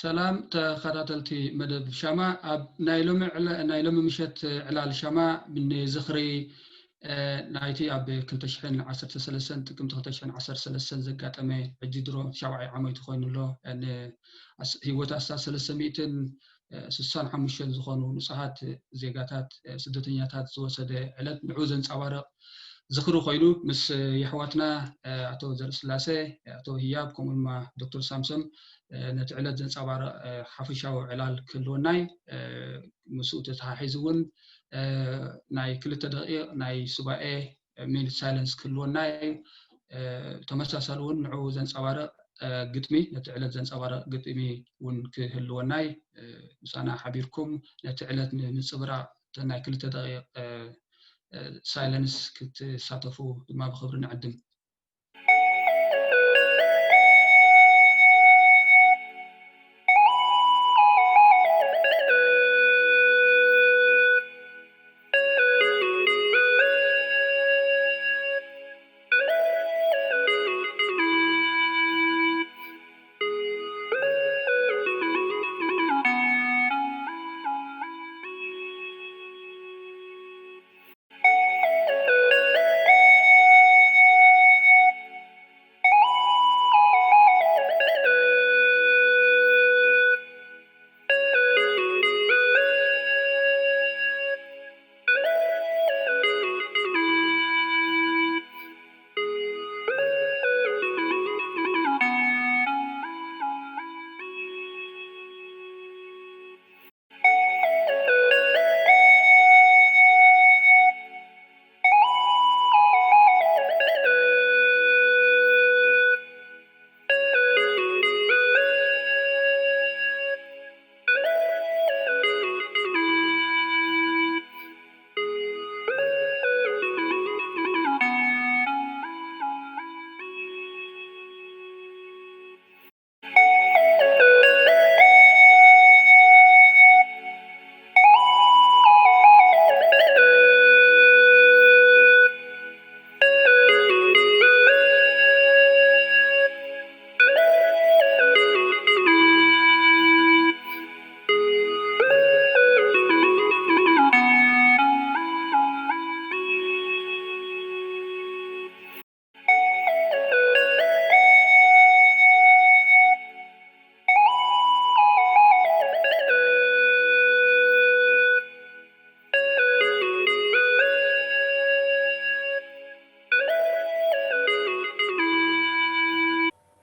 ሰላም ተኸታተልቲ መደብ ሻማ፣ ኣብ ናይ ሎሚ ዕለ-፣ ናይ ሎሚ ምሸት ዕላል ሻማ ንዝኽሪ፣ እ፣ ናይቲ ኣብ ክልተ ሽሕን ዓሰርተ ሰለስተን ጥቅምቲ ክልተ ሽሕን ዓሰርተ ሰለስተን ዘጋጠመ ሕጂ ድሮ ሻብዓይ ዓመቱ ኮይኑ ኣሎ፣ እ፣ ን-፣ ኣስ-፣ ህይወት ኣስታት ሰለስተ ሚእትን ስሳን ሓሙሽተን ዝኾኑ ንጹሃት ዜጋታት፣ እ፣ ስደተኛታት ዝወሰደ ዕለት ንዑ ዘንጸባርቕ ዝኽሪ ኮይኑ፣ ምስ የሕዋትና፣ እ፣ ኣቶ ዘርእስላሴ፣ ኣቶ ህያብ፣ ከምኡ ድማ ዶክተር ሳምሶም፣ እ፣ ነቲ ዕለት ዘንጸባርቕ፣ እ፣ ሓፈሻዊ ዕላል ክህልወና እዩ። እ፣ ምስኡ ተተሓሒዙ እውን፣ እ፣ ናይ ክልተ ደቂቕ ናይ ሱባኤ ሚኒት ሳይለንስ ክህልወና እዩ። እ፣ ተመሳሳሊ እውን ንዕኡ ዘንጸባርቕ፣ እ፣ ግጥሚ፣ ነቲ ዕለት ዘንጸባርቕ ግጥሚ እውን ክህልወና እዩ። እ፣ ምሳና ሓቢርኩም ነቲ ዕለት ንምጽብራቕ እተን ናይ ክልተ ደቂቕ፣ እ፣ እ፣ ሳይለንስ ክትሳተፉ ድማ ብኽብሪ ንዕድም።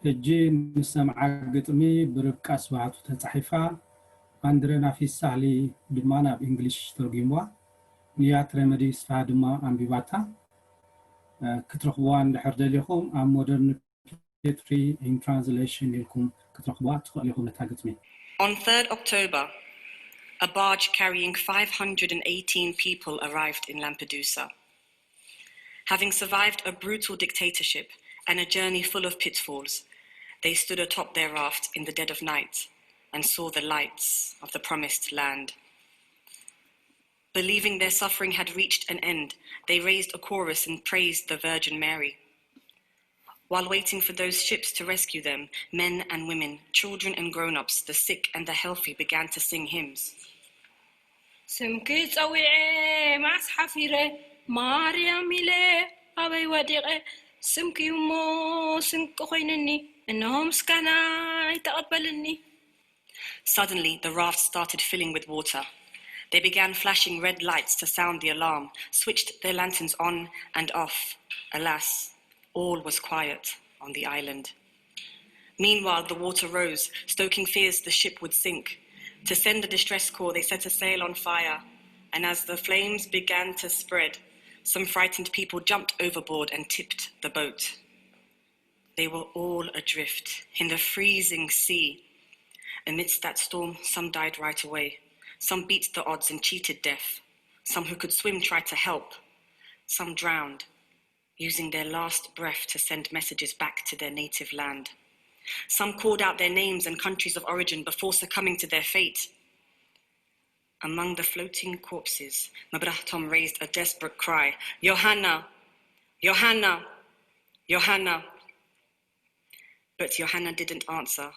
ሕጂ ንሰምዓ ግጥሚ ብርብቃ ስብሃቱ ተጻሒፋ፣ ኣንድረና ፊሳሊ ድማ ናብ እንግሊሽ ተርጒምዋ፣ ንያት ረመዲ ስፍሃ ድማ ኣንቢባታ። እ፣ ክትረኽብዋ እንድሕር ደሊኹም፣ ኣብ ሞደርን ፖትሪ ኢን ትራንስሌሽን ኢልኩም ክትረኽብዋ ትኽእሉ ኢኹም ነታ ግጥሚ። On third October, a barge carrying five hundred and eighteen people arrived in Lampedusa. Having survived a brutal dictatorship and a journey full of pitfalls, they stood atop their raft in the dead of night and saw the lights of the promised land. Believing their suffering had reached an end, they raised a chorus and praised the Virgin Mary. While waiting for those ships to rescue them, men and women, children and grown-ups, the sick and the healthy began to sing hymns. ስምኪ ጸዊዐ መዓስ ሓፊረ፣ ማርያም ኢለ ኣበይ ወዲቐ፣ ስምኪ እሞ ስንቂ ኮይንኒ፣ እነሆ ምስጋናይ ተቐበልኒ። Suddenly, the raft started filling with water. They began flashing red lights to sound the alarm, switched their lanterns on and off. Alas, all was quiet on the island. Meanwhile, the water rose, stoking fears the ship would sink. To send a distress call, they set a sail on fire, and as the flames began to spread, some frightened people jumped overboard and tipped the boat. They were all adrift in the freezing sea. Amidst that storm, some died right away. Some beat the odds and cheated death. Some who could swim tried to help. Some drowned, using their last breath to send messages back to their native land. Some called out their names and countries of origin before succumbing to their fate. Among the floating corpses, Mabrahtom raised a desperate cry, "Johanna! Johanna! Johanna!" But Johanna didn't answer.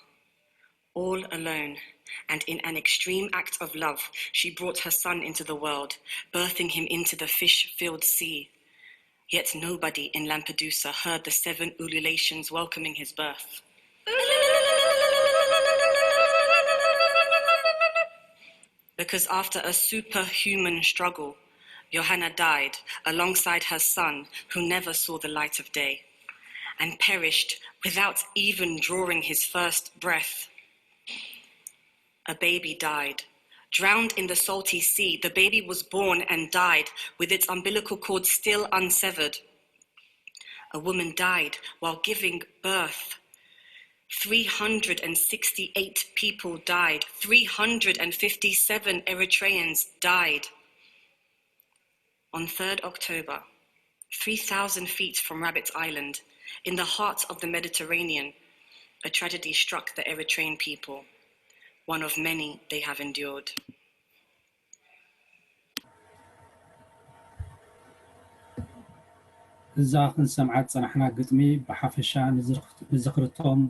All alone, and in an extreme act of love, she brought her son into the world, birthing him into the fish filled sea. Yet nobody in Lampedusa heard the seven ululations welcoming his birth. Because after a superhuman struggle, Johanna died alongside her son, who never saw the light of day, and perished without even drawing his first breath. A baby died. Drowned in the salty sea, the baby was born and died with its umbilical cord still unsevered. A woman died while giving birth. three hundred and sixty-eight people died. three hundred and fifty-seven Eritreans died. On third October, three thousand feet from Rabbit Island, in the heart of the Mediterranean, a tragedy struck the Eritrean people, one of many they have endured. እዛ ክንሰምዓ ዝጸናሕና ግጥሚ ብሓፈሻ ንዝኽርቶም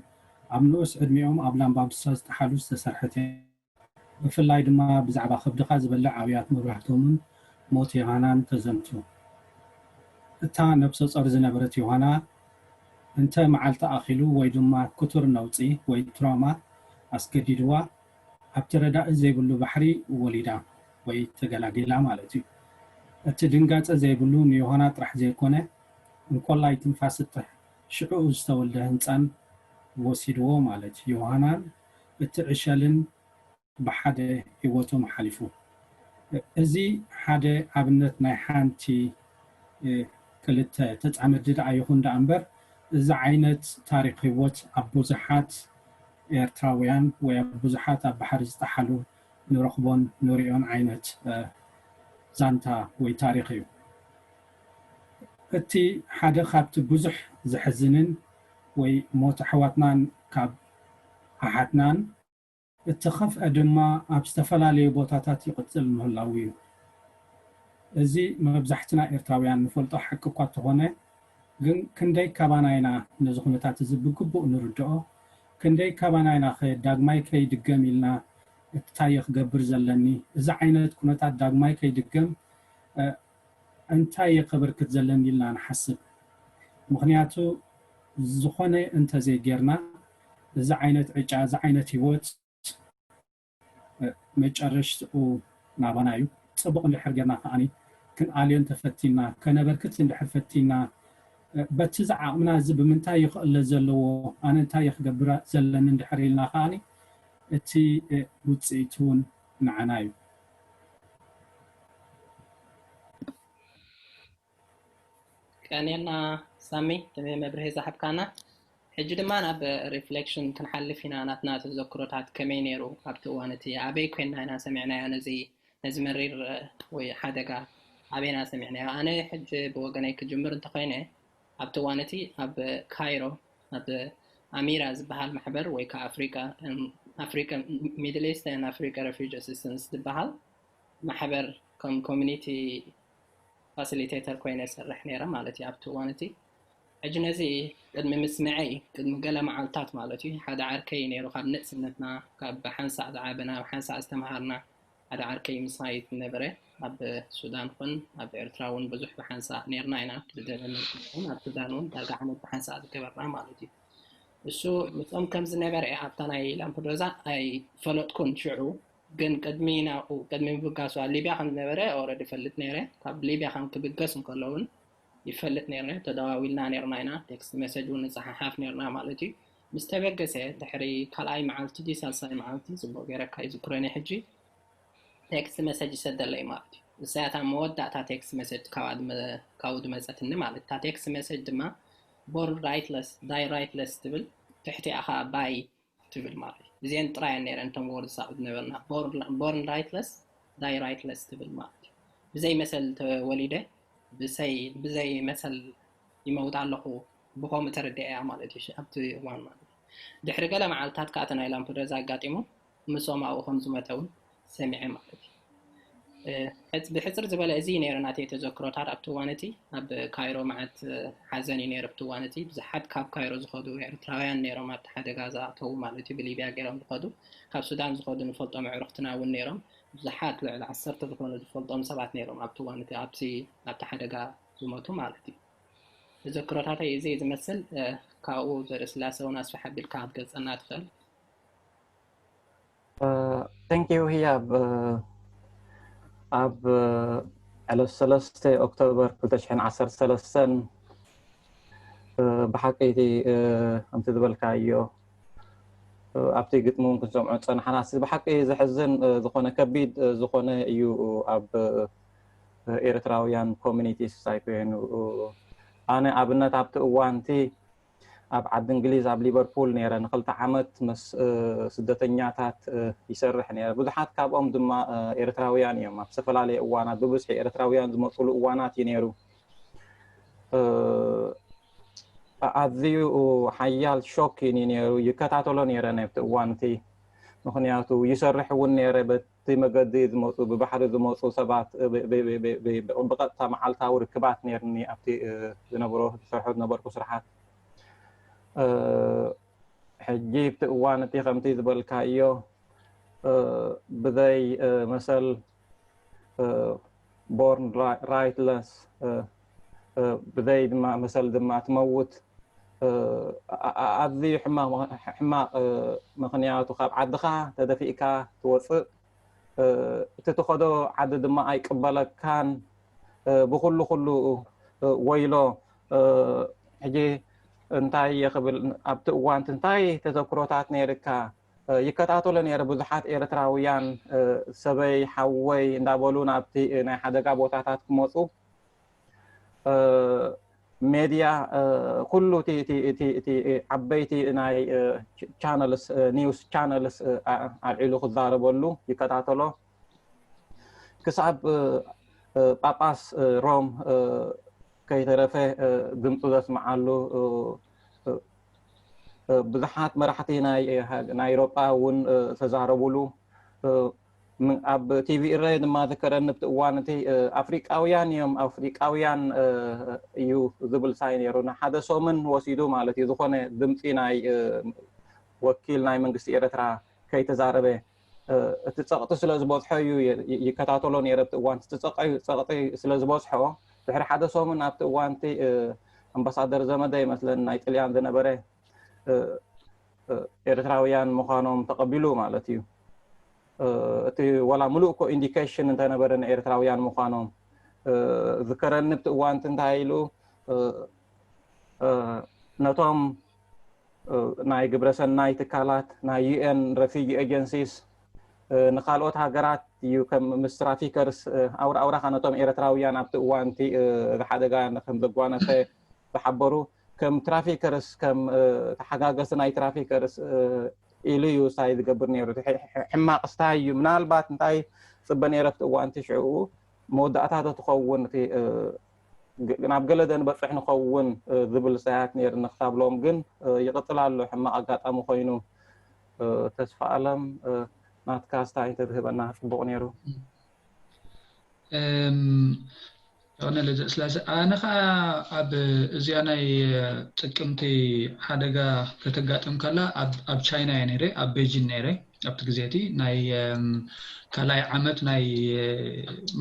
ኣብ ንኡስ ዕድሚኦም ኣብ ላምባዱሳ ዝጠሓሉ ዝተሰርሐት እያ። ብፍላይ ድማ ብዛዕባ ከብድኻ ዝበልዕ ኣውያት መብራህቶምን ሞት ዮሃናን ተዘንቱ። እታ ነብሰ ጾር ዝነበረት ዮሃና እንተ መዓልቲ ኣኺሉ ወይ ድማ ክቱር ነውጺ ወይ ትራውማ ኣስገዲድዋ ኣብቲ ረዳኢ ዘይብሉ ባሕሪ ወሊዳ ወይ ተገላጊላ ማለት እዩ። እቲ ድንጋጸ ዘይብሉ ንዮሃና ጥራሕ ዘይኮነ እንኮላይ ትንፋስ እትሕ ሽዕኡ ዝተወልደ ህንጻን ወሲድዎ ማለት ዮሃናን እቲ ዕሸልን ብሓደ ህይወቶም ሓሊፉ። እዚ ሓደ ኣብነት ናይ ሓንቲ ክልተ ተጻመዲ ደኣ ይኹን ደኣ እምበር እዚ ዓይነት ታሪኽ ህይወት ኣብ ብዙሓት ኤርትራውያን ወይ ኣብ ብዙሓት ኣብ ባሕሪ ዝጠሓሉ ንረኽቦን ንሪኦን ዓይነት ዛንታ ወይ ታሪኽ እዩ። እቲ ሓደ ካብቲ ብዙሕ ዘሕዝንን ወይ ሞት ኣሕዋትናን ካብ ኣሓትናን እቲ ኸፍአ ድማ ኣብ ዝተፈላለዩ ቦታታት ይቕጽል ምህላዉ እዩ። እዚ መብዛሕትና ኤርትራውያን ንፈልጦ ሓቂ እኳ እንተኾነ ግን ክንደይ ካባና ኢና ነዚ ኩነታት እዚ ብግቡእ ንርድኦ? ክንደይ ካባና ኢና ኸ ዳግማይ ከይድገም ኢልና እንታይ እየ ክገብር ዘለኒ? እዚ ዓይነት ኩነታት ዳግማይ ከይድገም እንታይ እየ ከበርክት ዘለኒ ኢልና ንሓስብ። ምኽንያቱ ዝኾነ እንተዘይጌርና እዚ ዓይነት ዕጫ እዚ ዓይነት ህይወት መጨረሽትኡ ናባና እዩ። ፅቡቕ እንድሕር ጌርና ከዓኒ ክንኣልዮ እንተፈቲና ከነበርክት እንድሕር ፈቲና በቲ ዝዓቕምና እዚ ብምንታይ ይኽእለ ዘለዎ ኣነ እንታይ ክገብር ዘለኒ እንድሕር ኢልና ከዓኒ እቲ ውፅኢት እውን ንዓና እዩ። ቀንየልና ሳሚ መብርሂ ዝሃብካና። ሕጂ ድማ ናብ ሪፍሌክሽን ክንሓልፍ ኢና። ናትና ተዘክሮታት ከመይ ነይሩ ኣብቲ እዋን እቲ ኣበይ ኮይንና ኢና ሰሚዕናዮ ነዚ ነዚ መሪር ወይ ሓደጋ ኣበይና ሰሚዕናዮ? ኣነ ሕጂ ብወገነይ ክጅምር እንተኾይነ ኣብቲ እዋን እቲ ኣብ ካይሮ ኣብ ኣሚራ ዝበሃል ማሕበር ወይ ከዓ ኣፍሪቃ ኣፍሪቃ ሚድል ኢስት ን ኣፍሪቃ ሬፊጂ ኣሲስተንስ ዝበሃል ማሕበር ከም ኮሚኒቲ ፋሲሊቴተር ኮይነ ሰርሕ ነይረ ማለት እዩ ኣብቲ እዋን እቲ። ሕጂ ነዚ ቅድሚ ምስምዐይ ቅድሚ ገለ መዓልታት ማለት እዩ ሓደ ዓርከይ ነይሩ ካብ ንእስነትና ካብ ሓንሳእ ዝዓበና ሓንሳእ ዝተምሃርና ሓደ ዓርከይ ምሳይ ነበረ ኣብ ሱዳን ኹን ኣብ ኤርትራ እውን ብዙሕ ብሓንሳእ ነርና ኢና ኣብ ሱዳን እውን ዳርጋ ዓመት ብሓንሳእ ዝገበርና ማለት እዩ። እሱ ምስኦም ከም ዝነበረ ኣብታ ናይ ላምፕዶዛ ኣይፈለጥኩን ሽዑ ግን ቅድሚ ናብኡ ቅድሚ ምብጋሱ ኣብ ሊብያ ከም ዝነበረ ኦረዲ ፈልጥ ነይረ ካብ ሊብያ ከም ክብገስ እንከሎ እውን ይፈልጥ ነይረ ተደዋዊልና ነርና ኢና ቴክስት መሰጅ እውን ንፀሓሓፍ ነርና ማለት እዩ። ምስ ተበገሰ ድሕሪ ካልኣይ መዓልቲ ድዩ ሳልሳይ መዓልቲ ፅቡቕ ገይረ ኣይዝክሮን እየ ሕጂ ቴክስት መሰጅ ይሰደለይ ማለት እዩ። እሳያት ኣብ መወዳእታ ቴክስት መሰጅ ካብኡ ዝመፀትኒ ማለት እታ ቴክስት መሰጅ ድማ ቦርን ራይትለስ ዳይ ራይትለስ ትብል ትሕቲኣ ከዓ ባይ ትብል ማለት እዩ። እዚአን ጥራይ እየን ነይረን እቶም ወርድስ ኣብኡ ዝነበርና ቦርን ራይትለስ ዳይ ራይትለስ ትብል ማለት እዩ። ብዘይ መሰል ተወሊደ ብዘይ መሰል ይመውት ኣለኹ ብኸምኡ ተረዲአ እያ ማለት እዩ ኣብቲ እዋን ማለት እዩ። ድሕሪ ገለ መዓልታት ከዓ እቲ ናይ ላምፕዶዛ ኣጋጢሙ ምስኦም ኣብኡ ከም ዝሞተ እውን ሰሚዐ ማለት እዩ። ብሕፅር ዝበለ እዚ ነይሩ ናተይ ተዘክሮታት። ኣብቲ እዋን እቲ ኣብ ካይሮ መዓት ሓዘን እዩ ነይሩ። ኣብቲ እዋን እቲ ብዙሓት ካብ ካይሮ ዝኸዱ ኤርትራውያን ነይሮም ኣብቲ ሓደጋ ዝኣተዉ ማለት እዩ። ብሊብያ ገይሮም ዝኸዱ፣ ካብ ሱዳን ዝኸዱ ንፈልጦም ኣዕሩኽትና እውን ነይሮም። ብዙሓት ልዕሊ ዓሰርተ ዝኾኑ ዝፈልጦም ሰባት ነይሮም ኣብቲ እዋን እቲ ኣብቲ ኣብቲ ሓደጋ ዝሞቱ ማለት እዩ። ተዘክሮታተይ እዚ እዩ ዝመስል። ካብኡ ዘርእስላሰ እውን ኣስፍሕ ኣቢልካ ክትገልፀና ትኽእል። Thank you ህያብ። ኣብ ዕለት ሰለስተ ኦክቶበር ክልተ ሽሕን ዓሰርተ ሰለስተን ብሓቂ እቲ ከምቲ ዝበልካዮ ኣብቲ ግጥሚ እውን ክንሰምዖ ዝፀናሕና፣ እቲ ብሓቂ ዘሕዝን ዝኾነ ከቢድ ዝኾነ እዩ ኣብ ኤርትራውያን ኮሚኒቲስ ኣይኮይኑ። ኣነ ኣብነት ኣብቲ እዋንቲ ኣብ ዓዲ እንግሊዝ ኣብ ሊቨርፑል ነይረ። ንክልተ ዓመት ምስ ስደተኛታት ይሰርሕ ነይረ። ብዙሓት ካብኦም ድማ ኤርትራውያን እዮም። ኣብ ዝተፈላለየ እዋናት ብብዝሒ ኤርትራውያን ዝመፅሉ እዋናት እዩ ነይሩ። ኣዝዩ ሓያል ሾክ እዩ ነይሩ። ይከታተሎ ነይረ ናብቲ እዋን እቲ፣ ምክንያቱ ይሰርሕ እውን ነይረ። በቲ መገዲ ዝመፁ፣ ብባሕሪ ዝመፁ ሰባት ብቐጥታ መዓልታዊ ርክባት ነይርኒ ኣብቲ ዝነብሮ ዝሰርሖ ዝነበርኩ ስርሓት። ሕጂ ኣብቲ እዋን እቲ ከምቲ ዝበልካዮ ብዘይ መሰል ቦርን ራይትለስ፣ ብዘይ ድማ መሰል ድማ ትመውት። ኣዝዩ ሕማቕ ምኽንያቱ ካብ ዓድኻ ተደፊእካ ትወፅእ፣ እቲ ትኸዶ ዓዲ ድማ ኣይቅበለካን። ብኩሉ ኩሉ ወይሎ። ሕጂ እንታይ ይኽብል ኣብቲ እዋን እንታይ ተዘክሮታት ነይርካ? ይከታተሎ ነይረ። ብዙሓት ኤርትራውያን ሰበይ ሓወይ እንዳበሉ ናብቲ ናይ ሓደጋ ቦታታት ክመፁ ሜድያ ኩሉ እቲ ዓበይቲ ናይ ቻነልስ ኒውስ ቻነልስ ኣልዒሉ ክዛረበሉ ይከታተሎ። ክሳብ ጳጳስ ሮም ከይተረፈ ድምፁ ዘስምዓሉ ብዙሓት መራሕቲ ናይ ኤሮጳ እውን ተዛረቡሉ። ኣብ ቲቪ እረ ድማ ዝከረኒ ኣብቲ እዋን እቲ ኣፍሪቃውያን እዮም ኣፍሪቃውያን እዩ ዝብል ሳይ ነይሩ። ንሓደ ሰሙን ወሲዱ ማለት እዩ ዝኾነ ድምፂ ናይ ወኪል ናይ መንግስቲ ኤርትራ ከይተዛረበ። እቲ ፀቕጢ ስለ ዝበዝሖ እዩ ይከታተሎ ነይረ ኣብቲ እዋን እቲ ፀቕጢ ስለ ዝበዝሖ። ድሕሪ ሓደ ሰሙን ኣብቲ እዋን እቲ ኣምባሳደር ዘመደ ይመስለኒ ናይ ጥልያን ዝነበረ ኤርትራውያን ምዃኖም ተቐቢሉ ማለት እዩ። እቲ ወላ ምሉእ እኮ ኢንዲኬሽን እንተነበረ ንኤርትራውያን ምዃኖም ዝከረኒ ኣብቲ እዋን እቲ እንታይ ኢሉ ነቶም ናይ ግብረሰናይ ትካላት ናይ ዩኤን ረፊጂ ኤጀንሲስ ንካልኦት ሃገራት እዩ ከም ምስ ትራፊከርስ ኣውራ ኣውራኻ ነቶም ኤርትራውያን ኣብቲ እዋን እቲ ሓደጋ ከም ዘጓነፈ ዝሓበሩ ከም ትራፊከርስ ከም ተሓጋገሲ ናይ ትራፊከርስ ኢሉ እዩ ስታይ ዝገብር ነይሩ። ሕማቕ ስታይ እዩ። ምናልባት እንታይ ፅበ ነይረ ኣብቲ እዋን እቲ ሽዕኡ መወዳእታ ተትኸውን እቲ ናብ ገለ ደንበፅሕ ንኸውን ዝብል ሳያት ነይርኒ ክሳብ ሎም ግን ይቕፅል ኣሎ። ሕማቕ ኣጋጣሚ ኮይኑ ተስፋ ኣለም ናትካ ስታይ እንተትህበና ፅቡቕ ነይሩ። ዮነ ለዘ ስላሰ ኣነ ከዓ ኣብ እዚኣ ናይ ጥቅምቲ ሓደጋ ከተጋጥም ከላ ኣብ ቻይና እየ ነይረ፣ ኣብ ቤጂን ነይረ። ኣብቲ ግዜ እቲ ናይ ካልኣይ ዓመት ናይ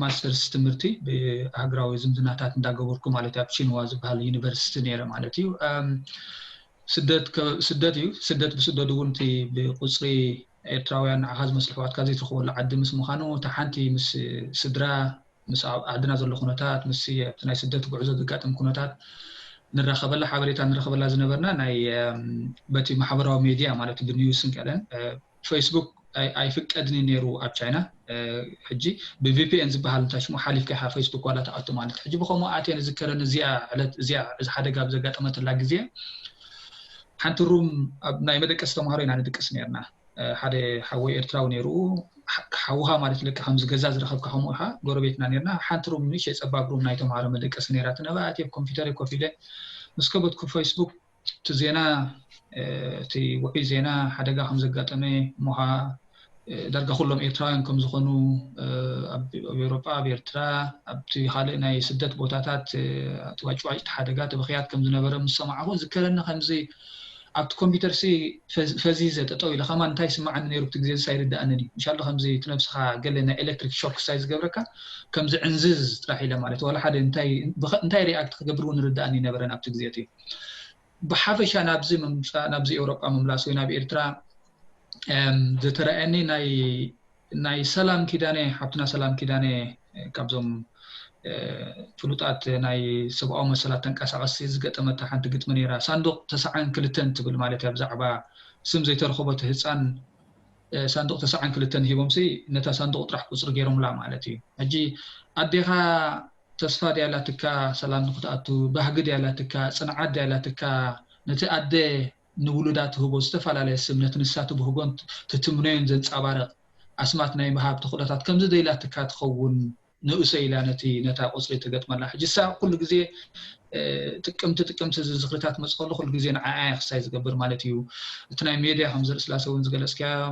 ማስተርስ ትምህርቲ ብሃገራዊ ዝምድናታት እንዳገበርኩ ማለት እዩ ኣብ ቺንዋ ዝበሃል ዩኒቨርሲቲ ነይረ ማለት እዩ። ስደት እዩ። ስደት ብስደዱ እውን እቲ ብቁፅሪ ኤርትራውያን ንዓኻ ዝመስሉ ኣሕዋትካ ዘይትረኽበሉ ዓዲ ምስ ምዃኑ እታ ሓንቲ ምስ ስድራ ምስ ኣብ ዓድና ዘሎ ኩነታት ምስ ኣብቲ ናይ ስደት ጉዕዞ ዘጋጥም ኩነታት ንራኸበላ ሓበሬታ ንረኸበላ ዝነበርና ናይ በቲ ማሕበራዊ ሜድያ ማለት ብኒውስን ገለን ፌስቡክ ኣይፍቀድን ነይሩ ኣብ ቻይና። ሕጂ ብቪፒኤን ዝበሃል እንታይ ሽሙ ሓሊፍካ ኢኻ ፌስቡክ ዋላ ትኣቱ ማለት ሕጂ ብከምኡ ኣትየ ንዝከረኒ እዚኣ ዕለት እዚኣ እዚ ሓደጋ ብዘጋጠመትላ ግዜ ሓንቲ ሩም ኣብ ናይ መደቀሲ ተምሃሮ ኢና ንድቅስ ነርና። ሓደ ሓወይ ኤርትራዊ ነይሩ። ሓውኻ ማለት ለካ ከምዚ ገዛ ዝረኸብካ ከምኡ ኢኻ ጎረቤትና ነርና። ሓንቲ ሩም ንእሽተይ ጸባብ ሩም ናይ ተምሃሮ መደቀሲ ነይራ። እቲ ነብኣ ኣትየ ኮምፒውተረይ ኮፍ ኢለ ምስ ከበትኩ ፌስቡክ እቲ ዜና እቲ ውዑይ ዜና ሓደጋ ከም ዘጋጠመ እሞ ዳርጋ ኩሎም ኤርትራውያን ከም ዝኾኑ ኣብ ኤውሮጳ፣ ኣብ ኤርትራ፣ ኣብቲ ካልእ ናይ ስደት ቦታታት ዋጭዋጭ ሓደጋ ተበኽያት ከም ዝነበረ ምስ ሰማዕኹ ዝከረኒ ከምዚ ኣብቲ ኮምፒውተር ሲ ፈዚዘ ጠጠው ኢለ ከማን እንታይ ስማዓኒ ነይሩ ብቲ ግዜ ዝሳይ ርዳኣንን እዩ። ምሻሎ ከምዚ እቲ ነብስኻ ገለ ናይ ኤሌክትሪክ ሾክ ሳይ ዝገብረካ ከምዚ ዕንዝዝ ጥራሕ ኢለ ማለት ዋላ ሓደ እንታይ ሪኣክት ክገብር እውን ርዳኣኒ ይነበረን ኣብቲ ግዜ እቲ። ብሓፈሻ ናብዚ ምምፃእ ናብዚ ኤውሮጳ ምምላስ ወይ ናብ ኤርትራ ዝተረኣየኒ ናይ ሰላም ኪዳነ ሓብትና ሰላም ኪዳነ ካብዞም ፍሉጣት ናይ ሰብኣዊ መሰላት ተንቀሳቐሲ ዝገጠመታ ሓንቲ ግጥሚ ነይራ። ሳንዱቕ ተስዓን ክልተን ትብል ማለት እያ። ብዛዕባ ስም ዘይተረኸቦ እቲ ህፃን ሳንዱቕ ተስዓን ክልተን ሂቦምሲ ነታ ሳንዱቕ ጥራሕ ቁፅሪ ገይሮምላ ማለት እዩ። ሕጂ ኣዴኻ ተስፋ ድያ ላትካ ሰላም ንክትኣቱ፣ ባህጊ ድያ ላትካ፣ ፅንዓት ድያ ላትካ፣ ነቲ ኣደ ንውሉዳ ትህቦ ዝተፈላለየ ስም ነቲ ንሳ ትብህጎን ትትምነዮን ዘንፃባርቕ ኣስማት ናይ ምሃብ ተኽእሎታት ከምዚ ደይላትካ ትኸውን ንእሰ ኢላ ነቲ ነታ ቁፅሪ ትገጥመላ። ሕጂ እሳ ኩሉ ግዜ ጥቅምቲ ጥቅምቲ ዝዝኽርታት መፅ ከሎ ኩሉ ግዜ ንዓኣ ክሳይ ዝገብር ማለት እዩ። እቲ ናይ ሜድያ ከም ዘርኢ ስላሰ እውን ዝገለፅካዮ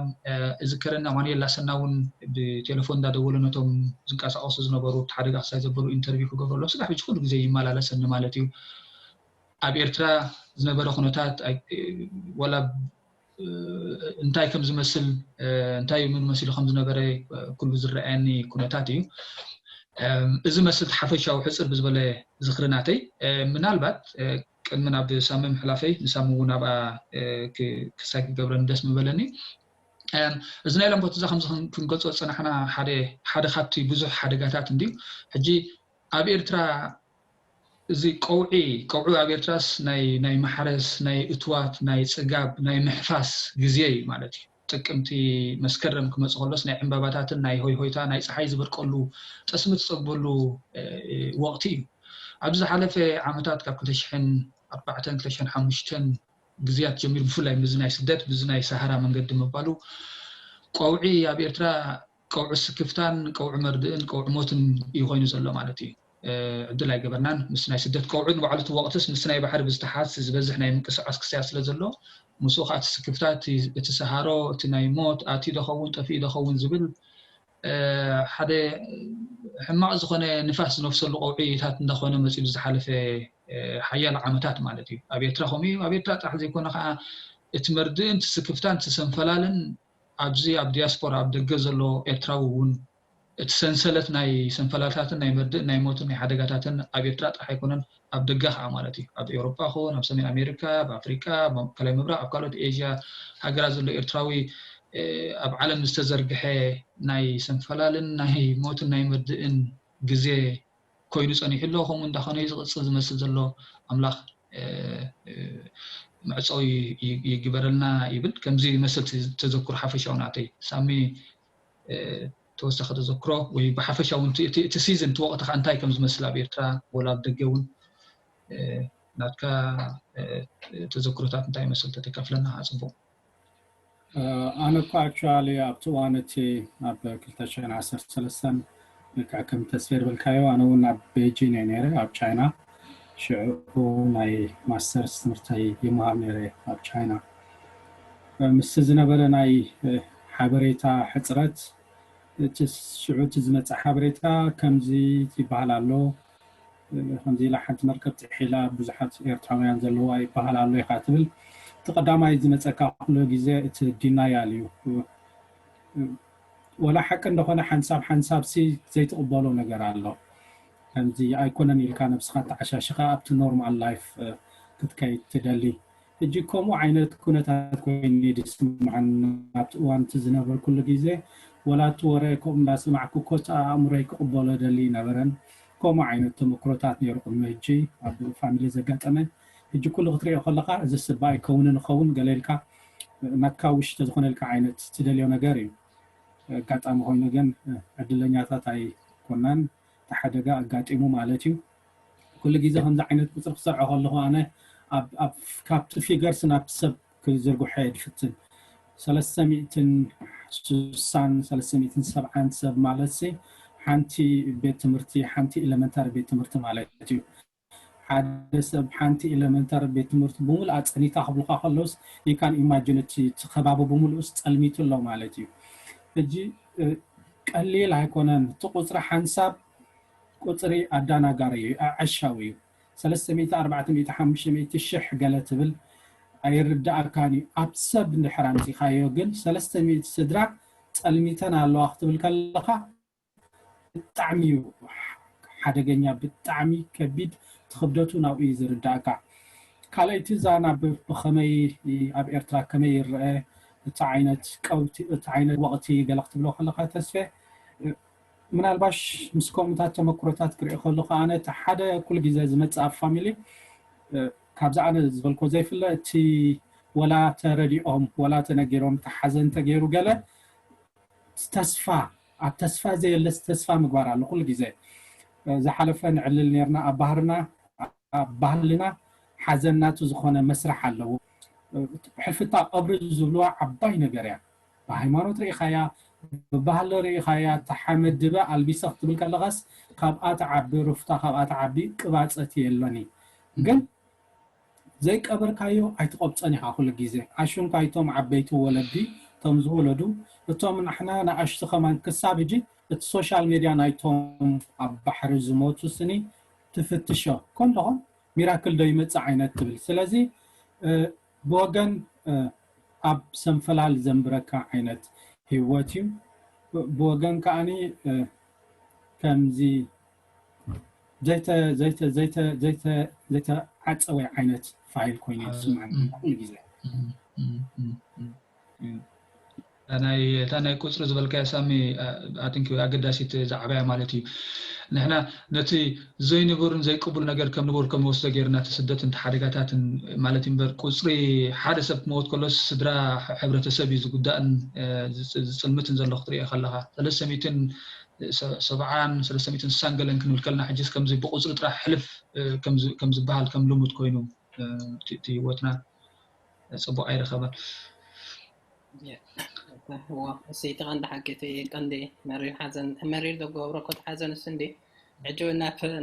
እዝከረና ማኑኤል ላሰና እውን ብቴሌፎን እንዳደወለ ነቶም ዝንቀሳቀሱ ዝነበሩ እቲ ሓደጋ ክሳይ ዘበሉ ኢንተርቪው ክገብረሎም ስጋሕ ሕጂ ኩሉ ግዜ ይመላለሰኒ ማለት እዩ። ኣብ ኤርትራ ዝነበረ ኩነታት ወላ እንታይ ከም ዝመስል እንታይ ምን መሲሉ ከም ዝነበረ ኩሉ ዝረኣየኒ ኩነታት እዩ። እዚ መስል ሓፈሻዊ ሕፅር ብዝበለ ዝኽሪ ናተይ ምናልባት ቅድሚ ናብ ሳሚ ምሕላፈይ ንሳሚ እውን ኣብኣ ክሳይ ክገብረኒ ደስ ምበለኒ። እዚ ናይ ሎምቦት እዛ ከምዚ ክንገልፆ ዝፀናሕና ሓደ ሓደ ካብቲ ብዙሕ ሓደጋታት እንድዩ። ሕጂ ኣብ ኤርትራ እዚ ቀውዒ ቀውዒ ኣብ ኤርትራስ ናይ ናይ ማሕረስ ናይ እትዋት ናይ ፅጋብ ናይ ምሕፋስ ግዜ እዩ ማለት እዩ። ጥቅምቲ መስከረም ክመፅ ከሎስ ናይ ዕምባባታትን ናይ ሆይ ሆይታ ናይ ፀሓይ ዝበርቀሉ ጠስሚ ትፀግበሉ ወቅቲ እዩ። ኣብዚ ዝሓለፈ ዓመታት ካብ ክልተ ሽሕን ኣርባዕተን ክልተ ሽሕን ሓሙሽተን ግዜያት ጀሚሩ ብፍላይ ምዚ ናይ ስደት ምዚ ናይ ሰሃራ መንገዲ ምባሉ ቀውዒ ኣብ ኤርትራ ቀውዒ ስክፍታን ቀውዒ መርድእን ቀውዒ ሞትን እዩ ኮይኑ ዘሎ ማለት እዩ። ዕድል ኣይገበርናን ምስ ናይ ስደት ቀውዒ ንባዕሉ እቲ ወቅትስ ምስ ናይ ባሕሪ ብዝተሓዝ ዝበዝሕ ናይ ምንቅስቃስ ክስያ ስለ ዘሎ ምስኡ ከዓ እቲ ስክፍታ እቲ ሰሃሮ እቲ ናይ ሞት ኣትዩ ዶኸውን ጠፊኡ ዶኸውን ዝብል ሓደ ሕማቅ ዝኾነ ንፋስ ዝነፍሰሉ ቀውዒታት እንዳኾነ መፂኡ ዝሓለፈ ሓያሎ ዓመታት ማለት እዩ። ኣብ ኤርትራ ከምኡ እዩ። ኣብ ኤርትራ ጥራሕ ዘይኮነ ከዓ እቲ መርድእን እቲ ስክፍታን እቲ ሰንፈላልን ኣብዚ ኣብ ዲያስፖራ ኣብ ደገ ዘሎ ኤርትራዊ እውን እቲ ሰንሰለት ናይ ሰንፈላልታትን ናይ መርድእን ናይ ሞትን ናይ ሓደጋታትን ኣብ ኤርትራ ጥራሕ ኣይኮነን ኣብ ደገ ከዓ ማለት እዩ ኣብ ኤውሮጳ ኹን ኣብ ሰሜን ኣሜሪካ ኣብ ኣፍሪቃ ኣብ ማእከላይ ምብራቅ ኣብ ካልኦት ኤዥያ ሃገራት ዘሎ ኤርትራዊ ኣብ ዓለም ዝተዘርግሐ ናይ ሰንፈላልን ናይ ሞትን ናይ መርድእን ግዜ ኮይኑ ጸኒሑ ኣሎ። ከምኡ እንዳኾነ እዩ ዝቕጽል ዝመስል ዘሎ። ኣምላኽ መዕጸዊ ይግበረልና ይብል። ከምዚ ይመስል ተዘክሮ ሓፈሻዊ ናተይ። ሳሚ ተወሳኺ ተዘክሮ ወይ ብሓፈሻዊ እቲ ሲዝን እቲ ወቕቲ ከዓ እንታይ ከም ዝመስል ኣብ ኤርትራ ወላ ኣብ ደገ እውን ናትካ ተዘክሮታት እንታይ ይመስል ተተካፍለና ጽቡቕ። ኣነ እኳ ኣክቹዋሊ ኣብቲ እዋን እቲ ኣብ ክልተ ሽሕን ዓሰርተ ሰለስተን ልክዕ ከም ተስፌ ዝበልካዮ ኣነ እውን ኣብ ቤጂን እየ ነይረ ኣብ ቻይና። ሽዑ ናይ ማስተርስ ትምህርተይ ይመሃር ነይረ ኣብ ቻይና። ምስቲ ዝነበረ ናይ ሓበሬታ ሕፅረት እቲ ሽዑ እቲ ዝመፅእ ሓበሬታ ከምዚ ይበሃል ኣሎ፣ ከምዚ ኢላ ሓንቲ መርከብ ጥሒላ ብዙሓት ኤርትራውያን ዘለዋ ይበሃል ኣሎ ኢኻ ትብል። እቲ ቀዳማይ ዝመፀካ ኩሉ ግዜ እቲ ዲናያል እዩ። ወላ ሓቂ እንደኾነ ሓንሳብ ሓንሳብ ሲ ዘይትቕበሎ ነገር ኣሎ። ከምዚ ኣይኮነን ኢልካ ነብስኻ ተዓሻሽኻ ኣብቲ ኖርማል ላይፍ ክትከይድ ትደሊ። ሕጂ ከምኡ ዓይነት ኩነታት ኮይኑ ድስምዓን ኣብቲ እዋን እቲ ዝነበርኩሉ ግዜ ወላ እቲ ወረ ከምኡ እንዳሰማዕኩ ኮታ ኣእምሮይ ክቕበሎ ደሊ ነበረን። ከምኡ ዓይነት ተመክሮታት ነይሩ ቅድሚ ሕጂ ኣብ ፋሚሊ ዘጋጠመ። ሕጂ ኩሉ ክትሪኦ ከለካ እዚ ስባ ኣይከውንን ይኸውን ገለ ኢልካ ናትካ ውሽ ተዝኾነልካ ዓይነት ትደልዮ ነገር እዩ። ኣጋጣሚ ኮይኑ ግን ዕድለኛታት ኣይኮናን። እቲ ሓደጋ ኣጋጢሙ ማለት እዩ። ኩሉ ግዜ ከምዚ ዓይነት ቁፅሪ ክሰርዖ ከለኹ ኣነ ካብቲ ፊገርስ ናብቲ ሰብ ክዝርግሖ እየ ድፍትን። ሰለስተ ሚእትን ስሳን ሰለስተ ሚእትን ሰብዓን ሰብ ማለት ሲ ሓንቲ ቤት ትምህርቲ ሓንቲ ኤለመንታሪ ቤት ትምህርቲ ማለት እዩ። ሓደ ሰብ ሓንቲ ኤለመንታሪ ቤት ትምህርቲ ብምሉእ ኣፀኒታ ክብሉካ ከለውስ you can imagine እቲ ከባቢ ብምሉእስ ፀልሚቱ ኣሎ ማለት እዩ። ቴክኖሎጂ ቀሊል ኣይኮነን። እቲ ቁፅሪ ሓንሳብ ቁፅሪ ኣዳናጋሪ እዩ፣ ኣዕሻዊ እዩ። ሰለስተ ሚእቲ፣ ኣርባዕተ ሚእቲ፣ ሓሙሽተ ሚእቲ፣ ሽሕ ገለ ትብል ኣይርዳእካን እዩ። ኣብ ሰብ እንድሕር ኣምፂኻዮ ግን ሰለስተ ሚእቲ ስድራ ፀልሚተን ኣለዋ ክትብል ከለኻ ብጣዕሚ እዩ ሓደገኛ፣ ብጣዕሚ ከቢድ፣ እቲ ክብደቱ ናብኡ እዩ ዝርዳእካ። ካልኣይቲ እዛ ናብ ብኸመይ ኣብ ኤርትራ ከመይ ይረአ፣ እቲ ዓይነት ቀውቲ፣ እቲ ዓይነት ወቕቲ ገለ ክትብሎ ከለኻ ተስፌ፣ ምናልባሽ ምስ ከምኡታት ተመክሮታት ክርኢ ከለኹ ኣነ እቲ ሓደ ኩሉ ግዜ ዝመጽእ ኣብ ፋሚሊ ካብዚ ኣነ ዝበልኮ ዘይፍለ እቲ ወላ ተረዲኦም ወላ ተነጊሮም እቲ ሓዘን ተገይሩ ገለ ተስፋ ኣብ ተስፋ ዘየለስ ተስፋ ምግባር ኣሎ ኩሉ ግዜ። ዝሓለፈ ንዕልል ነርና ኣብ ባህርና ኣብ ባህልና ሓዘን ናቱ ዝኾነ መስርሕ ኣለዎ። ሕልፍታ ቀብሪ ዝብልዋ ዓባይ ነገር እያ። ብሃይማኖት ርኢኻያ፣ ብባህሊ ርኢኻያ፣ ተሓመድበ ኣልቢሰ ክትብል ከለኻስ ካብኣ ተዓቢ ሩፍታ ካብኣ ተዓቢ ቅባፀት የሎኒ። ግን ዘይቀበርካዮ ኣይትቆብፀን ኢኻ ኩሉ ግዜ። ኣሽንኳይቶም ዓበይቲ ወለዲ እቶም ዝወለዱ እቶም ንሕና ንኣሽቱ ከማን ክሳብ ሕጂ እቲ ሶሻል ሜድያ ናይቶም ኣብ ባሕሪ ዝሞቱ ስኒ ትፍትሾ ኮንዶኾም ሚራክል ዶ ይመፅእ ዓይነት ትብል። ስለዚ ብወገን ኣብ ሰንፈላል ዘንብረካ ዓይነት ህይወት እዩ። ብወገን ከዓኒ ከምዚ ዘይተዓፀወ ዓይነት ፋይል ኮይኑ ይስማዓኒ ኩሉ ግዜ። እታ ናይ ቁፅሪ ዝበልካያ ሳሚ ኣቲንክ ኣገዳሲት ዛዕባያ ማለት እዩ። ንሕና ነቲ ዘይንቡርን ዘይቅቡል ነገር ከም ንቡር ከም ንወስዶ ገይርና እቲ ስደትን ሓደጋታትን ማለት እዩ። እምበር ቁፅሪ ሓደ ሰብ ክመወት ከሎስ ስድራ ሕብረተሰብ እዩ ዝጉዳእን ዝፅልምትን ዘሎ ክትሪኦ ከለካ ሰለስተ ሚእትን ሰብዓን ሰለስተ ሚእትን ስሳን ገለን ክንብል ከለና ሕጅስ ከምዚ ብቁፅሪ ጥራሕ ሕልፍ ከም ዝበሃል ከም ልሙድ ኮይኑ እቲ ህይወትና ፅቡቅ ኣይረኸበን። እሰይቲ ቀንዲ ሓቂ እቲ ቀንዲ መሪር ሓዘን መሪር ዘገብሮ ኮት ሓዘን እሱ እንዲ ሕጂ እውን